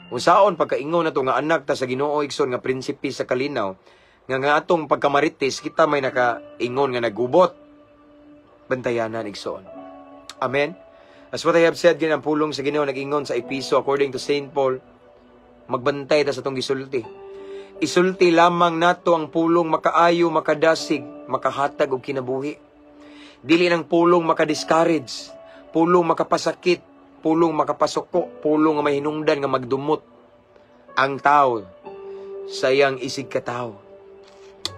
Usaon pagkaingon na to nga anak ta sa Ginoo, igsoon, nga prinsipe sa kalinaw, nga nga atong pagkamarites, kita may nakaingon nga nagubot. Bantayanan, igsoon. Amen. As what I have said, ang pulong sa Ginoo nag-ingon sa Episo according to St. Paul, magbantay ta sa atong gisulti. Isulti lamang nato ang pulong makaayo, makadasig, makahatag og kinabuhi. Dili ng pulong makadiscourage, pulong makapasakit, pulong makapasuko, pulong nga mahinungdan nga magdumot ang tao sa iyang isig katao.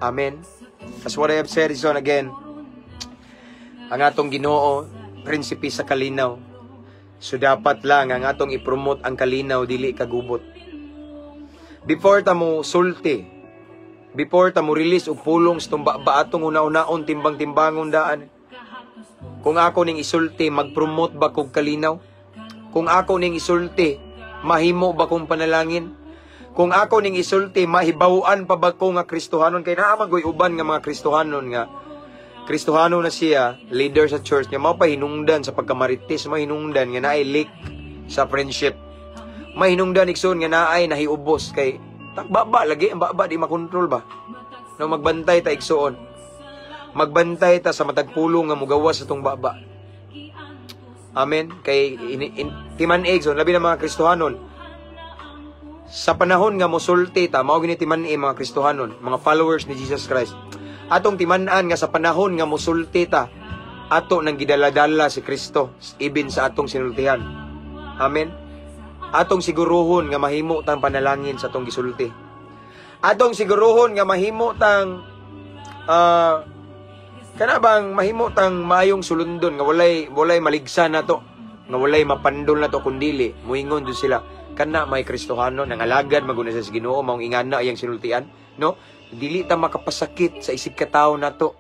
Amen. As what I have said is on again, ang atong Ginoo, prinsipe sa kalinaw. So dapat lang ang atong ipromote ang kalinaw, dili kagubot. Before ta mo sulti, before ta mo release og pulong sa tumba ba, atong una-unaon, timbang-timbangon daan. Kung ako ning isulti, mag-promote ba kog kalinaw? Kung ako ning isulti, mahimo ba kong panalangin? Kung ako ning isulti, mahibaw-an pa ba ko nga Kristohanon? Kay naa man goy uban nga mga Kristohanon nga Kristohano na siya, leader sa church niya, mao pa hinungdan sa pagkamarites, mahinungdan nga naay leak sa friendship. Mahinungdan, igsoon, nga naay nahiubos kay takbaba lagi ang baba, di makontrol ba. No, magbantay ta, igsoon. Magbantay ta sa matag pulong nga mugawas sa tong baba. Amen. Kay timan-i, igsoon, labi na mga Kristohanon. Sa panahon nga mosulti ta, mao gini timan-i, mga Kristohanon, mga followers ni Jesus Christ. Atong timan-an nga sa panahon nga mosulti ta, ato nang gidala-dala si Kristo ibin sa atong sinultihan. Amen. Atong siguruhon nga mahimo tang panalangin sa atong gisulti. Atong siguruhon nga mahimo tang kana bang mahimo tang maayong sulundon nga walay maligsa nato, nga walay mapandol nato. Kundili, muingon jud sila, "Kana may Kristohano nang alagad maguna sa Ginoo, maong ingana iyang sinultian," no? Dili ta makapasakit sa isig katawo nato.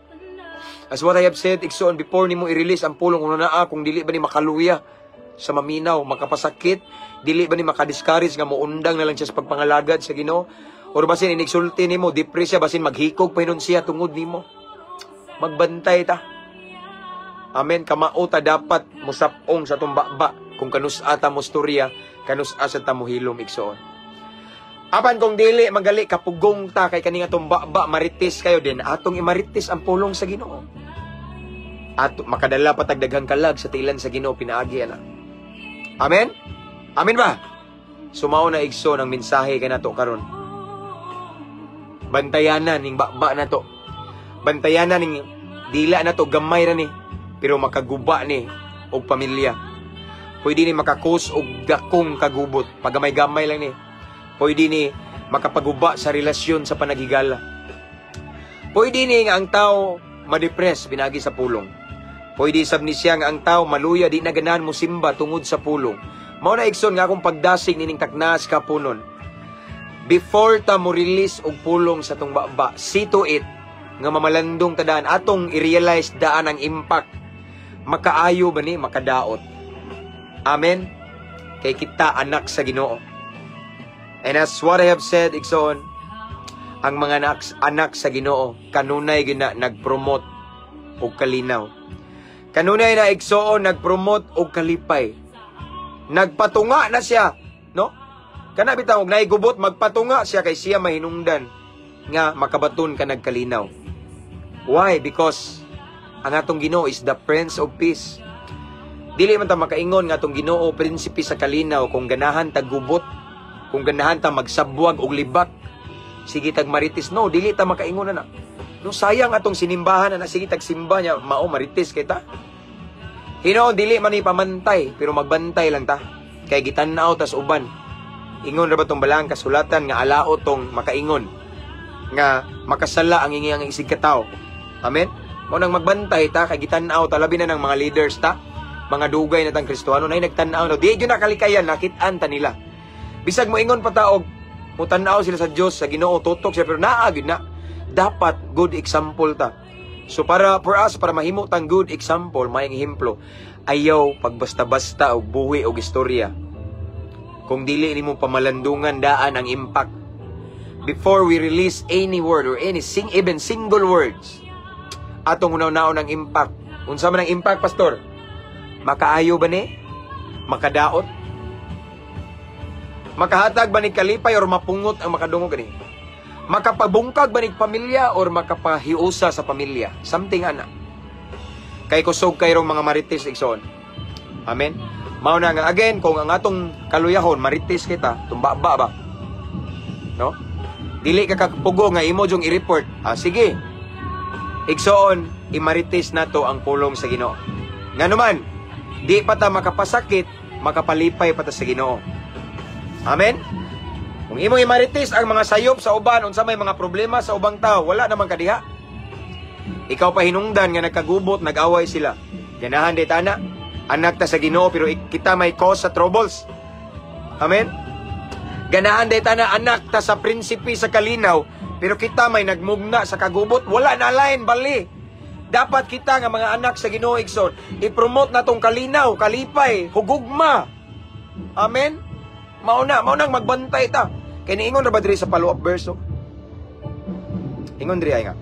As what I have said, igsoon, before nimo i-release ang pulong, una naa kung dili ba ni makaluya sa maminaw, makapasakit, dili ba ni makadiscourage nga muundang na lang siya sa pagpangalagad sa Ginoo, or basin inigsulti nimo, depress siya, basin maghikog pa hinon siya tungod nimo. Magbantay ta. Amen. Kamao ta dapat musapong sa tumbaba kung kanus-a ta mostorya, kanus-a sa ta mohilom, igsoon. Apan kung dili magali, kapugong ta kay kani nga tumbaba marites kayo din, atong imarites ang pulong sa Ginoo. Ato makadala pa tag daghang kalag sa tilan sa Ginoo pinaagi ana. Amen? Amen ba? Sumao na, igsoon, ang mensahe kay nato karon. Bantayanan ning baba nato. Bantayanan ning dila nato, gamay ra ni pero makaguba ni og pamilya. Pwede ni makakos og dakong kagubot. Pagamay-gamay lang ni. Pwede ni makapaguba sa relasyon sa panaghigala. Pwede ni nga ang tao madepress binagi sa pulong. Pwede sab ni siya nga ang tao maluya, di na ganahan mo simba tungod sa pulong. Mao na, igsoon, nga akong pagdasig nining taknas kapunon. Before ta mo release og pulong sa tong baba, see to it nga mamalandong ta daan, atong i-realize daan ang impact. Makaayo ba ni, makadaot? Amen. Kay kita anak sa Ginoo. And as what I have said, igsoon, ang mga anak sa Ginoo kanunay gina nagpromote og kalinaw. Kanunay na, igsoon, nagpromote og kalipay. Nagpatunga na siya, no? Kana bitaw og naigubot, magpatunga siya kay siya mahinungdan nga makabaton ka nagkalinaw. Why? Because ang atong Ginoo is the Prince of Peace. Dili man ta makaingon nga atong Ginoo prinsipe sa kalinaw kung ganahan tag gubot, kung ganahan ta magsabwag og libak, sige tag marites. No, dili ta makaingon na. No, sayang atong sinimbahan na, sige tag simba niya, mao marites kay ta. Hinoon, dili man ni pamantay, pero magbantay lang ta. Kay gitan-aw tas uban. Ingon ra ba tong balang kasulatan nga alao tong makaingon nga makasala ang iyang isig katawo? Amen? Mao nang magbantay ta kay gitan-aw ta, labi na ng mga leaders ta, mga dugay na tang Kristohano nay nagtan-aw no. Di gyud na kalikayan, nakit-an ta nila. Bisag mo ingon pa ta og mutan-aw sila sa Dios, sa Ginoo, tutok siya, pero naa gyud na. Dapat good example ta. So para for us, para mahimo tang good example, may ehemplo, ayaw pagbasta-basta og buhi og istorya kung dili nimo pamalandungan daan ang impact. Before we release any word or any sing even single words, atong hunaw-naon ang impact. Unsa man ang impact, pastor? Makaayo ba ni? Makadaot? Makahatag ba ni kalipay or mapungot ang makadungog kani? Makapabungkag ba ni pamilya or makapahiusa sa pamilya? Something ana. Kay kusog kayrong mga marites, igsoon. Amen. Mao na nga again, kung ang atong kaluyahon marites kita, tumbaba ba? No? Dili ka kapugo nga imo jung i-report. Ah, sige. Igsoon, imarites nato ang pulong sa Ginoo. Ngano man, di pa ta makapasakit, makapalipay pa ta sa Ginoo. Amen? Kung imong imarites ang mga sayop sa uban, unsa may mga problema sa ubang tao, wala naman kadiha. Ikaw pa hinungdan nga nagkagubot, nag-away sila. Ganahan di tana. Anak ta sa Ginoo pero kita may cause sa troubles. Amen? Ganahan di tana, anak ta sa prinsipe sa kalinaw pero kita may nagmugna sa kagubot, wala na line bali. Dapat kita nga mga anak sa Ginoo, igsoon, i-promote natong kalinaw, kalipay, hugugma. Amen? Mao nang magbantay ta. Kay niingon ra ba diri sa follow-up verse? Oh? Ingon diri ay nga,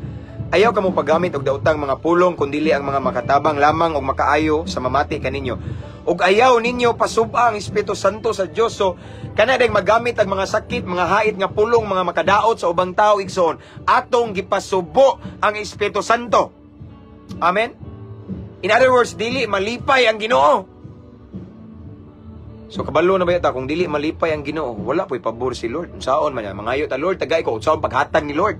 "Ayaw kamo paggamit og daotang mga pulong kundili ang mga makatabang lamang og makaayo sa mamati kaninyo. Ug ayaw ninyo pasub-a ang Espiritu Santo sa Dios." So kana dayng magamit ang mga sakit, mga hait nga pulong, mga makadaot sa ubang tao, igsoon, atong gipasubo ang Espiritu Santo. Amen. In other words, dili malipay ang Ginoo. So kabalo na ba yata kung dili malipay ang Ginoo, wala po'y pabor si Lord. Unsaon man niya, mangayo ta, "Lord, tagay ko," unsaon paghatag ni Lord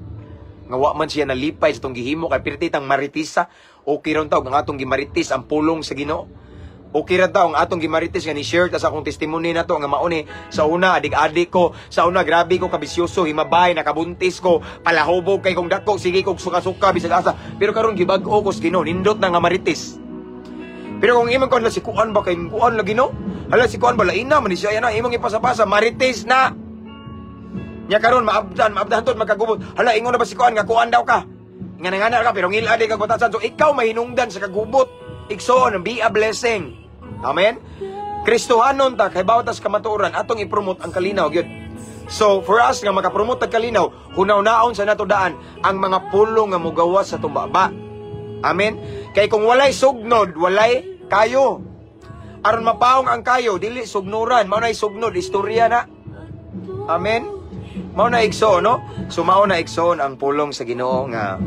nga wa man siya nalipay sa tong gihimo kay pirti tang maritisa? Okay ron taw ang atong gimaritis ang pulong sa Ginoo. Okay ra taw ang atong gimaritis nga ni share ta sa akong testimony nato nga mauni sa una, adik-adik ko sa una, grabe ko kabisyoso, himabay, nakabuntis ko, palahubog kay kong dako, sige kog suka-suka bisag asa, pero karon gibag-o ko sa Ginoo. Nindot na nga maritis. Pero kung imong kon si kuan ba, kay kuan lagi, no, hala, si kuan ba, laina man ni siya na imong ipasapasa, marites na. Nya karon maabdan, maabdan tod magkagubot. Hala, ingon na ba si kuan nga kuan daw ka? Nga nangana ka pero ngilad kag batasan. So ikaw mahinungdan sa kagubot. Igsoon, be a blessing. Amen. Kristohanon ta kay bawat tas kamatuoran, atong i-promote ang kalinaw gyud. So for us nga makapromote og kalinaw, hunaw-naon sa nato daan ang mga pulong nga mugawas sa tumbaba. Amen. Kay kung walay sugnod, walay kayo. Aron mapaong ang kayo, dili sugnuran, mao nay sugnod, istorya na. Amen. Mao na, igsoon, no? So mao na, igsoon, ang pulong sa Ginoo nga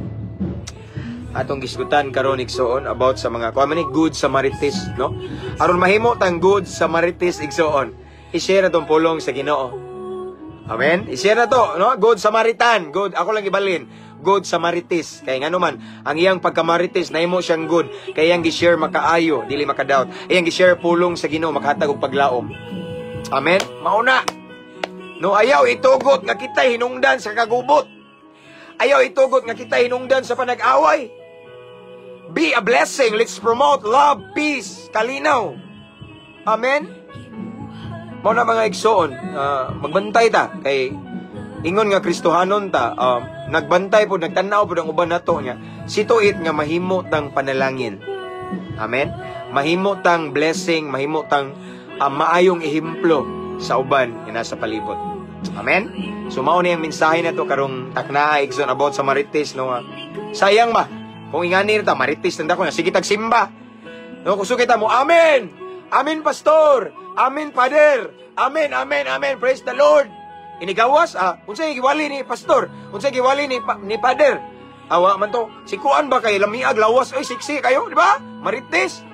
atong gisgutan karon, igsoon, about sa mga kuan man ni, good sa marites, no? Aron mahimo tang good sa marites, igsoon, i-share na tong pulong sa Ginoo. Amen. I-share na to, no? Good Samaritan, good. Ako lang ibalin. Good sa marites. Kay ngano man, ang iyang pagkamarites nahimo siyang good. Kay iyang gi-share makaayo, dili makadoubt. Iyang gi-share pulong sa Ginoo, makahatag og paglaom. Amen. Mauna. No, ayaw itugot nga kita hinungdan sa kagubot. Ayaw itugot nga kita hinungdan sa panag-away. Be a blessing. Let's promote love, peace, kalinaw. Amen. Mao na, mga igsoon, magbantay ta kay Ingon nga Kristohanon ta, nagbantay po, nagtanaw po ang uban nato niya. Situit nga mahimo tang panalangin. Amen? Mahimo tang blessing, mahimo tang maayong ehemplo sa uban nga nasa palibot. Amen? So mao ni ang mensahe na to karong taknaa, igsoon, about sa marites, no, nga. Sayang ba? Kung ingani ta marites tanda ko na sige tag simba. No, kung kita mo, "Amen. Amen, pastor. Amen, father. Amen, amen, amen. Praise the Lord." Inigawas, unsay giwali ni pastor? Unsay giwali ni father? Awa man to. Si kuan ba kay lamiag lawas oy, siksi kayo, di ba? Marites.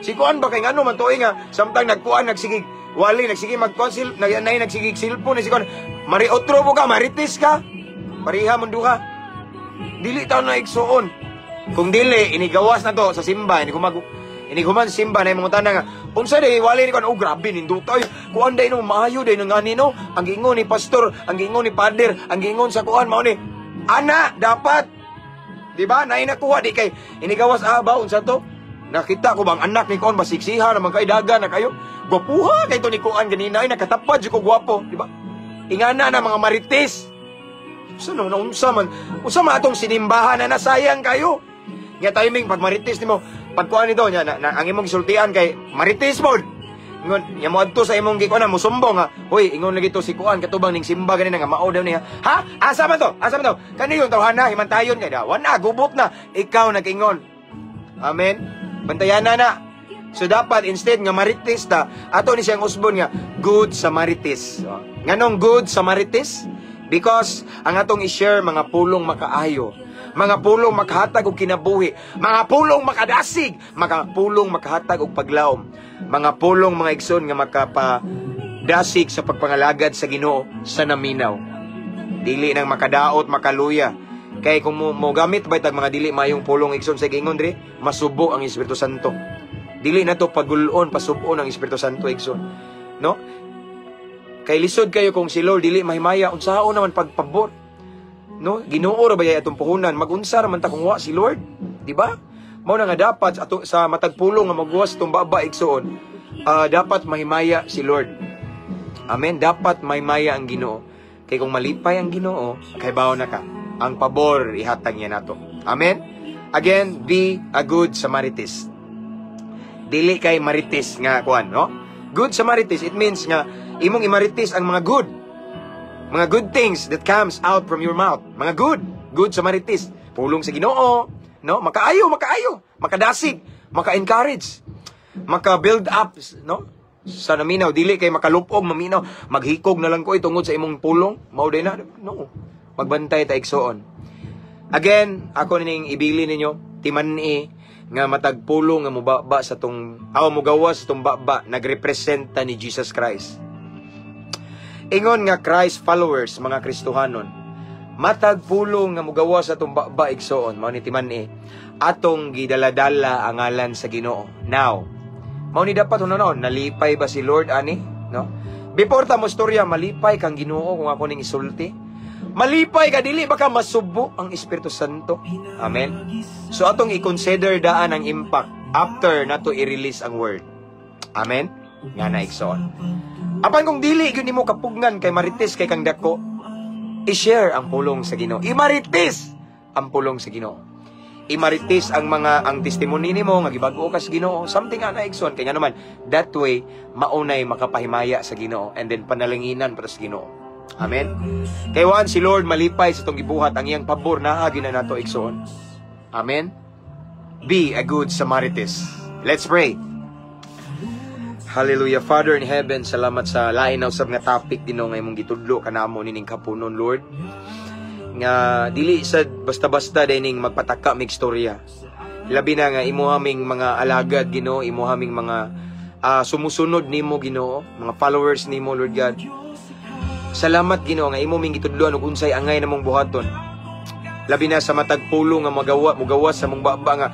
Si kuan ba kay ngano man to eh, nga samtang nagkuan nagsigig wali, nagsige magkuan sil nag nay nagsigig cellphone ni si kuan. Mari otro mo ka, marites ka. Pareha man duha. Dili ta na, igsuon. Kung dili inigawas na to sa simba, ini kumag ini human simba na imong tanan nga unsa day wali ni kuan, oh grabe nindot ay kuan day no, maayo day nang ngani no, ang giingon ni pastor, ang giingon ni father, ang giingon sa kuan mao ni ana dapat. Di ba? Naay nakuha di kay inigawas, ah ba unsa to? Nakita ko bang anak ni kuan ba, siksiha naman kay daga na kayo. Gwapuha kay to ni kuan ganina ay nakatapad jud ko gwapo, di ba? Ingana na mga marites. Sa no, unsa man? Unsa man atong sinimbahan na nasayang kayo. Nga timing pag marites nimo, pagkuan nito nya na, ang imong gisultian kay marites pod. Ingon, nya mo adto sa imong gikuan na musumbong nga. "Hoy, ingon lagi to si kuan katubang ning simba ganina nga mao daw niya." "Ha? Asa man to? Asa man to?" Kani yung tawhana himantayon kay dawan na gubot na. Ikaw nag-ingon. Amen. Bantayan na na. So dapat instead nga marites ta, ato ni siyang usbon nga good sa marites. So, nganong good sa marites? Because ang atong i-share mga pulong makaayo, mga pulong makahatag og kinabuhi, mga pulong makadasig, mga pulong makahatag og paglaom, mga pulong, mga igsoon, nga makapadasig sa pagpangalagad sa Ginoo sa naminaw. Dili nang makadaot, makaluya. Kay kung mo gamit ba tag mga dili mayong pulong, igsoon, sa giingon diri, masubo ang Espiritu Santo. Dili na to pagulon, pasubon ang Espiritu Santo, igsoon. No? Kay lisod kayo kung si Lord dili mahimaya, unsaon naman pagpabor? No? Ginoo ra ba atong puhunan? Magunsa ra man ta kung wa si Lord, di ba? Mao na nga dapat ato, sa matag pulong nga magwas itong baba, igsoon, dapat mahimaya si Lord. Amen. Dapat mahimaya ang Ginoo. Kay kung malipay ang Ginoo, kay bawo na ka. Ang pabor ihatag niya nato. Amen. Again, be a good Samarites. Dili kay marites nga kuan, no? Good Samarites, it means nga imong imarites ang mga good. Mga good things that comes out from your mouth. Mga good. Good Samarites. Pulong sa Ginoo, no? Makaayo, makaayo, makadasig, maka-encourage, maka-build up, no? Sa naminaw, dili kay makalupog, maminaw, maghikog na lang ko tungod sa imong pulong, mao day na, no. Magbantay ta, igsoon. Again, ako ning ibili ninyo, timan-i nga matag pulong nga mubaba sa tong aw mugawas sa tong baba nagrepresenta ni Jesus Christ. Ingon nga Christ followers, mga Kristohanon, matag pulong nga mugawas sa tong baba, igsoon, mao ni timan-i atong gidaladala ang ngalan sa Ginoo. Now, mao ni dapat hunanon, nalipay ba si Lord ani, no? Before ta mo storya, malipay kang Ginoo kung ako ning isulti? Malipay ka, dili ba ka masubo ang Espiritu Santo? Amen. So atong i-consider daan ang impact after nato i-release ang word. Amen. Nga na, igsoon. Apan kung dili gyud nimo kapugnan kay marites kay kang dako, i-share ang pulong sa Ginoo. Imarites ang pulong sa Ginoo. Imarites ang mga ang testimony nimo nga gibag-o ka sa Ginoo, something ana, igsoon, kay nga naman that way maunay makapahimaya sa Ginoo and then panalanginan para sa Ginoo. Amen. Kay wan si Lord malipay sa itong gibuhat, ang iyang pabor naa na nato, igsoon. Amen. Be a good Samarites. Let's pray. Hallelujah. Father in heaven, salamat sa lain na usab nga topic Ginoo nga imong gitudlo kanamo nining kapunon, Lord. Nga dili sad basta-basta dining magpataka mig istorya. Labi na nga imo aming mga alagad, Ginoo, imo aming mga sumusunod nimo, Ginoo, mga followers nimo, Lord God. Salamat, Ginoo, nga imo ming gitudloan og unsay angay namong buhaton. Labi na sa matag pulong nga magawa mugawas sa mong baba nga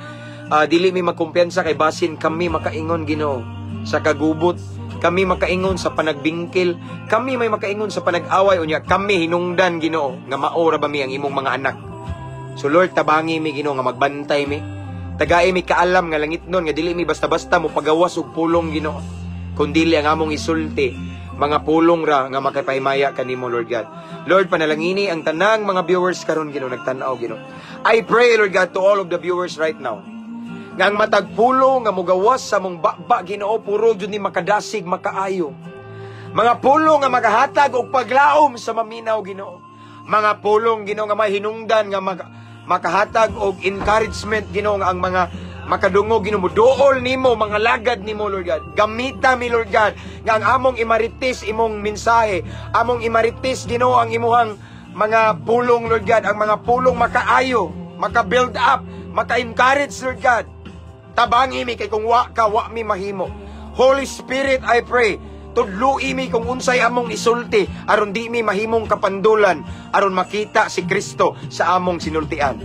dili mi magkumpiyansa kay basin kami makaingon, Ginoo, sa kagubot, kami makaingon sa panagbingkil, kami may makaingon sa panag-away, unya kami hinungdan, Ginoo, nga mao ra ba mi ang imong mga anak. So Lord, tabangi mi, Ginoo, nga magbantay mi. Tagai mi kaalam nga langitnon nga dili mi basta-basta mo pagawas og pulong, Ginoo. Kun dili ang among isulti Mga pulong ra nga makapahimaya kanimo, Lord God. Lord, panalangini ang tanang mga viewers karon, Ginoo, nagtan-aw, Ginoo. I pray, Lord God, to all of the viewers right now, nga ang matag pulong nga mugawas sa among baba, Ginoo, puro jud ni makadasig, makaayo. Mga pulong nga makahatag og paglaom sa maminaw, Ginoo. Mga pulong, Ginoo, nga may hinungdan nga makahatag og encouragement, Ginoo, nga ang mga makadungog, Ginoo, muduol nimo, mga lagad nimo, Lord God. Gamita mi, Lord God, nga ang among imaritis imong mensahe, among imaritis, Ginoo, ang imuhang mga pulong, Lord God, ang mga pulong makaayo, maka-build up, maka-encourage, Lord God. Tabangi mi kay kung wa ka, wa mi mahimo. Holy Spirit, I pray, tudloi mi kung unsay among isulti aron di mi mahimong kapandulan, aron makita si Kristo sa among sinultian.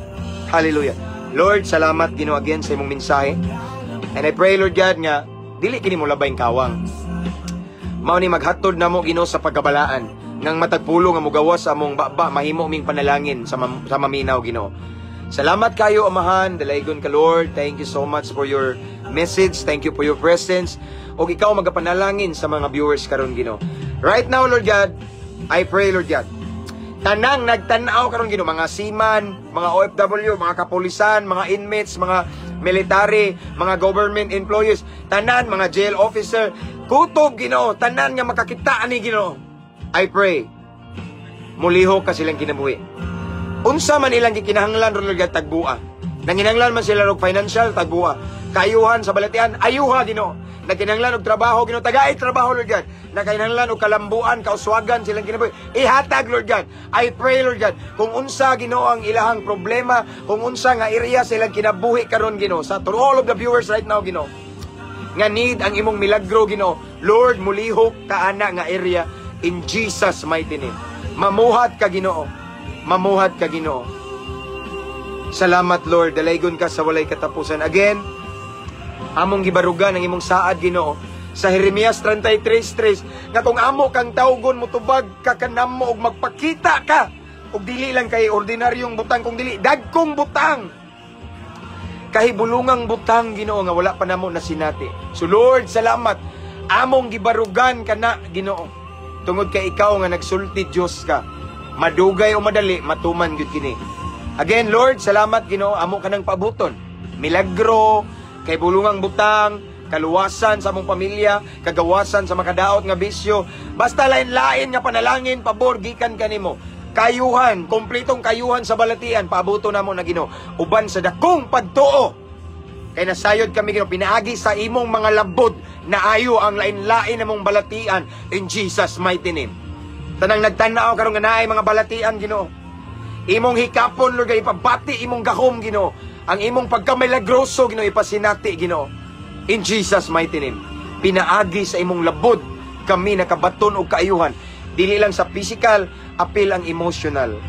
Hallelujah. Lord, salamat, Ginoo, again sa imong mensahe. And I pray, Lord God, nga dili kini mo labayng kawang. Mao ni maghatod namo, Ginoo, sa pagkabalaan ngang matag pulong nga mugawas sa among baba mahimo ming panalangin sa maminaw, Ginoo. Salamat kayo, Amahan, dalaygon ka, Lord. Thank you so much for your message. Thank you for your presence. Og ikaw magapanalangin sa mga viewers karon, Ginoo. Right now, Lord God, I pray, Lord God, tanang nagtan-aw karon, Ginoo, mga seaman, mga OFW, mga kapulisan, mga inmates, mga military, mga government employees, tanan mga jail officer, kutob, Ginoo, tanan nga makakita ani, Ginoo. I pray, mulihok ka silang kinabuhi. Unsa man ilang gikinahanglan ron, Lord God, tagbua. Nanginahanglan man sila og financial, tagbua. Kaayuhan sa balatian, ayuha, Ginoo. Nagkinahanglan og trabaho, Ginoo, tagay trabaho, Lord God. Nagkinahanglan og kalambuan, kauswagan silang kinabuhi, ihatag, Lord God. I pray, Lord God, kung unsa, Ginoo, ang ilahang problema, kung unsa nga area silang kinabuhi karon, Ginoo, sa to all of the viewers right now, Ginoo, nga need ang imong milagro, Ginoo. Lord, mulihok ka ana nga area in Jesus' mighty name. Mamuhat ka, Ginoo. Mamuhat ka, Ginoo. Salamat, Lord. Dalaygon ka sa walay katapusan. Again, among gibarugan ang imong saad, Ginoo, sa Jeremias 33:3 nga kung amo kang tawgon, mutubag ka kanamo og magpakita ka og dili lang kay ordinaryong butang kung dili dagkong butang, kahibulungang butang, Ginoo, nga wala pa namo nasinati. So Lord, salamat. Among gibarugan kana, Ginoo. Tungod kay ikaw nga nagsulti, Dios ka. Madugay o madali, matuman gyud kini. Again, Lord, salamat, Ginoo, amo ka nang paabuton. Milagro, kahibulungang butang, kaluwasan sa among pamilya, kagawasan sa makadaot nga bisyo. Basta lain-lain nga panalangin, pabor gikan kanimo. Kayuhan, kompletong kayuhan sa balatian, paabuto namo na, Ginoo. Uban sa dakong pagtuo. Kay nasayod kami, Ginoo, pinaagi sa imong mga labod na ayo ang lain-lain namong balatian in Jesus' mighty name. Tanang nagtanaw karon nga naay mga balatian, Ginoo, imong hikapon, Lord, ipabati imong gahom, Ginoo. Ang imong pagkamilagroso, Ginoo, ipasinati, Ginoo. In Jesus' mighty name. Pinaagi sa imong labod kami nakabaton og kaayuhan. Dili lang sa physical, apil ang emotional.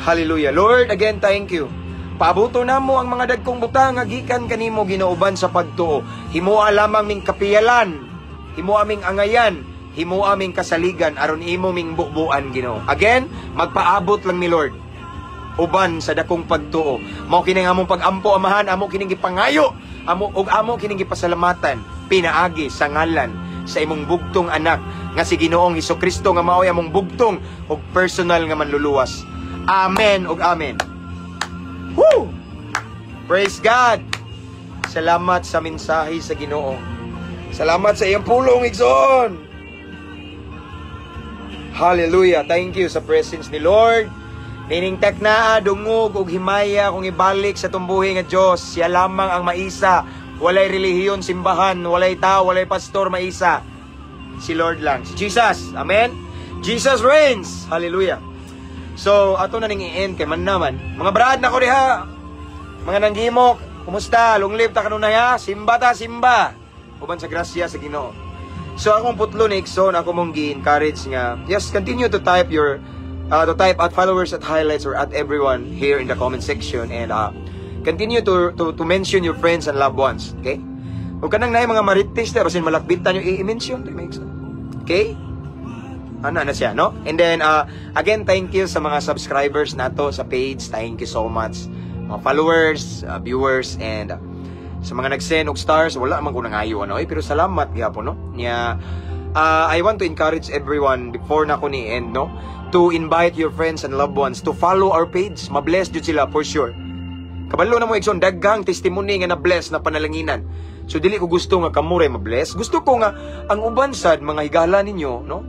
Hallelujah. Lord, again, thank you. Paabuto namo ang mga dagkong butang nga gikan kanimo, Ginoo, uban sa pagtuo. Himoa lamang ming kapiyalan, himoa ming angayan, himoa ming kasaligan aron imo ming bubuan, Ginoo. Again, magpaabot lang ni Lord uban sa dakong pagtuo. Mao kini ang among pag-ampo, Amahan, amo kining gipangayo, amo ug amo kining gipasalamatan pinaagi sa ngalan sa imong bugtong anak nga si Ginoong Kristo nga maoy among bugtong ug personal nga manluluwas. Amen ug amen. Woo! Praise God. Salamat sa mensahe sa Ginoo. Salamat sa iyong pulong, igsoon. Hallelujah. Thank you sa presence ni Lord. Nining teknaa, dungog ug himaya kung ibalik sa tumbuhi nga Dios, siya lamang ang maisa. Walay relihiyon, simbahan, walay tao, walay pastor maisa. Si Lord lang. Si Jesus. Amen? Jesus reigns. Hallelujah. So, ato na ning i-end kay man naman. Mga brad na ko diha. Mga nanggimok, kumusta? Long live ta kanunay ha. Simba ta, simba. Uban sa grasya sa Ginoo. So akong putlo ni igsoon, ako mong gi-encourage nga yes, continue to type at followers, at highlights, or at everyone here in the comment section and continue to mention your friends and loved ones, okay? Ug kanang naay mga marites ta basin malakbitan yung i-mention to make. Okay? Ano na siya, no? And then again, thank you sa mga subscribers nato sa page. Thank you so much. Mga followers, viewers and sa mga nag-send og stars, wala man ko nangayo ano, eh, pero salamat gyapon, no? Nya I want to encourage everyone before na ko ni end, no? To invite your friends and loved ones to follow our page. Ma-bless jud sila for sure. Kabalo na mo, igsoon, daghang testimony nga na-bless na panalanginan. So dili ko gusto nga kamo ray ma-bless. Gusto ko nga ang uban sad mga higala ninyo, no?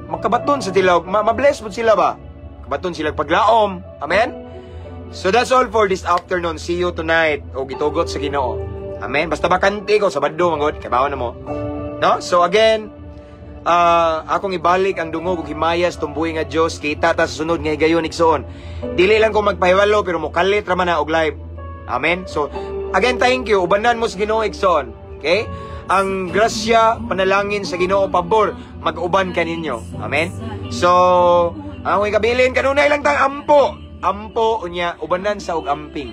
Makabaton sa sila, ma-bless mo sila ba? Kabaton sila paglaom. Amen? So that's all for this afternoon. See you tonight. O gitugot sa Ginoo. Amen. Basta bakante ko Sabado mangod, kabaw na mo. No? So again, akong ibalik ang dungog ug himayas tumbuhi nga Dios. Kita ta sa sunod nga higayon, igsoon. Dili lang ko magpahiwalo pero mokalit ra man na og live. Amen. So again, thank you. Ubanan mo sa Ginoo, igsoon. Okay? Ang grasya, panalangin sa Ginoo, pabor mag-uban kaninyo. Amen. So, ang akong ikabilin kanunay lang tang ampo. Ampo unya ubanan sa og amping.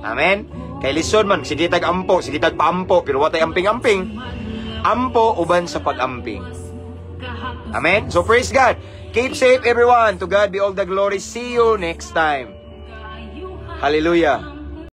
Amen. Kay lisod man sige tag ampo, sige tag paampo pero wa tay amping-amping. Ampo uban sa pag-amping. Amen. So praise God. Keep safe, everyone. To God be all the glory. See you next time. Hallelujah.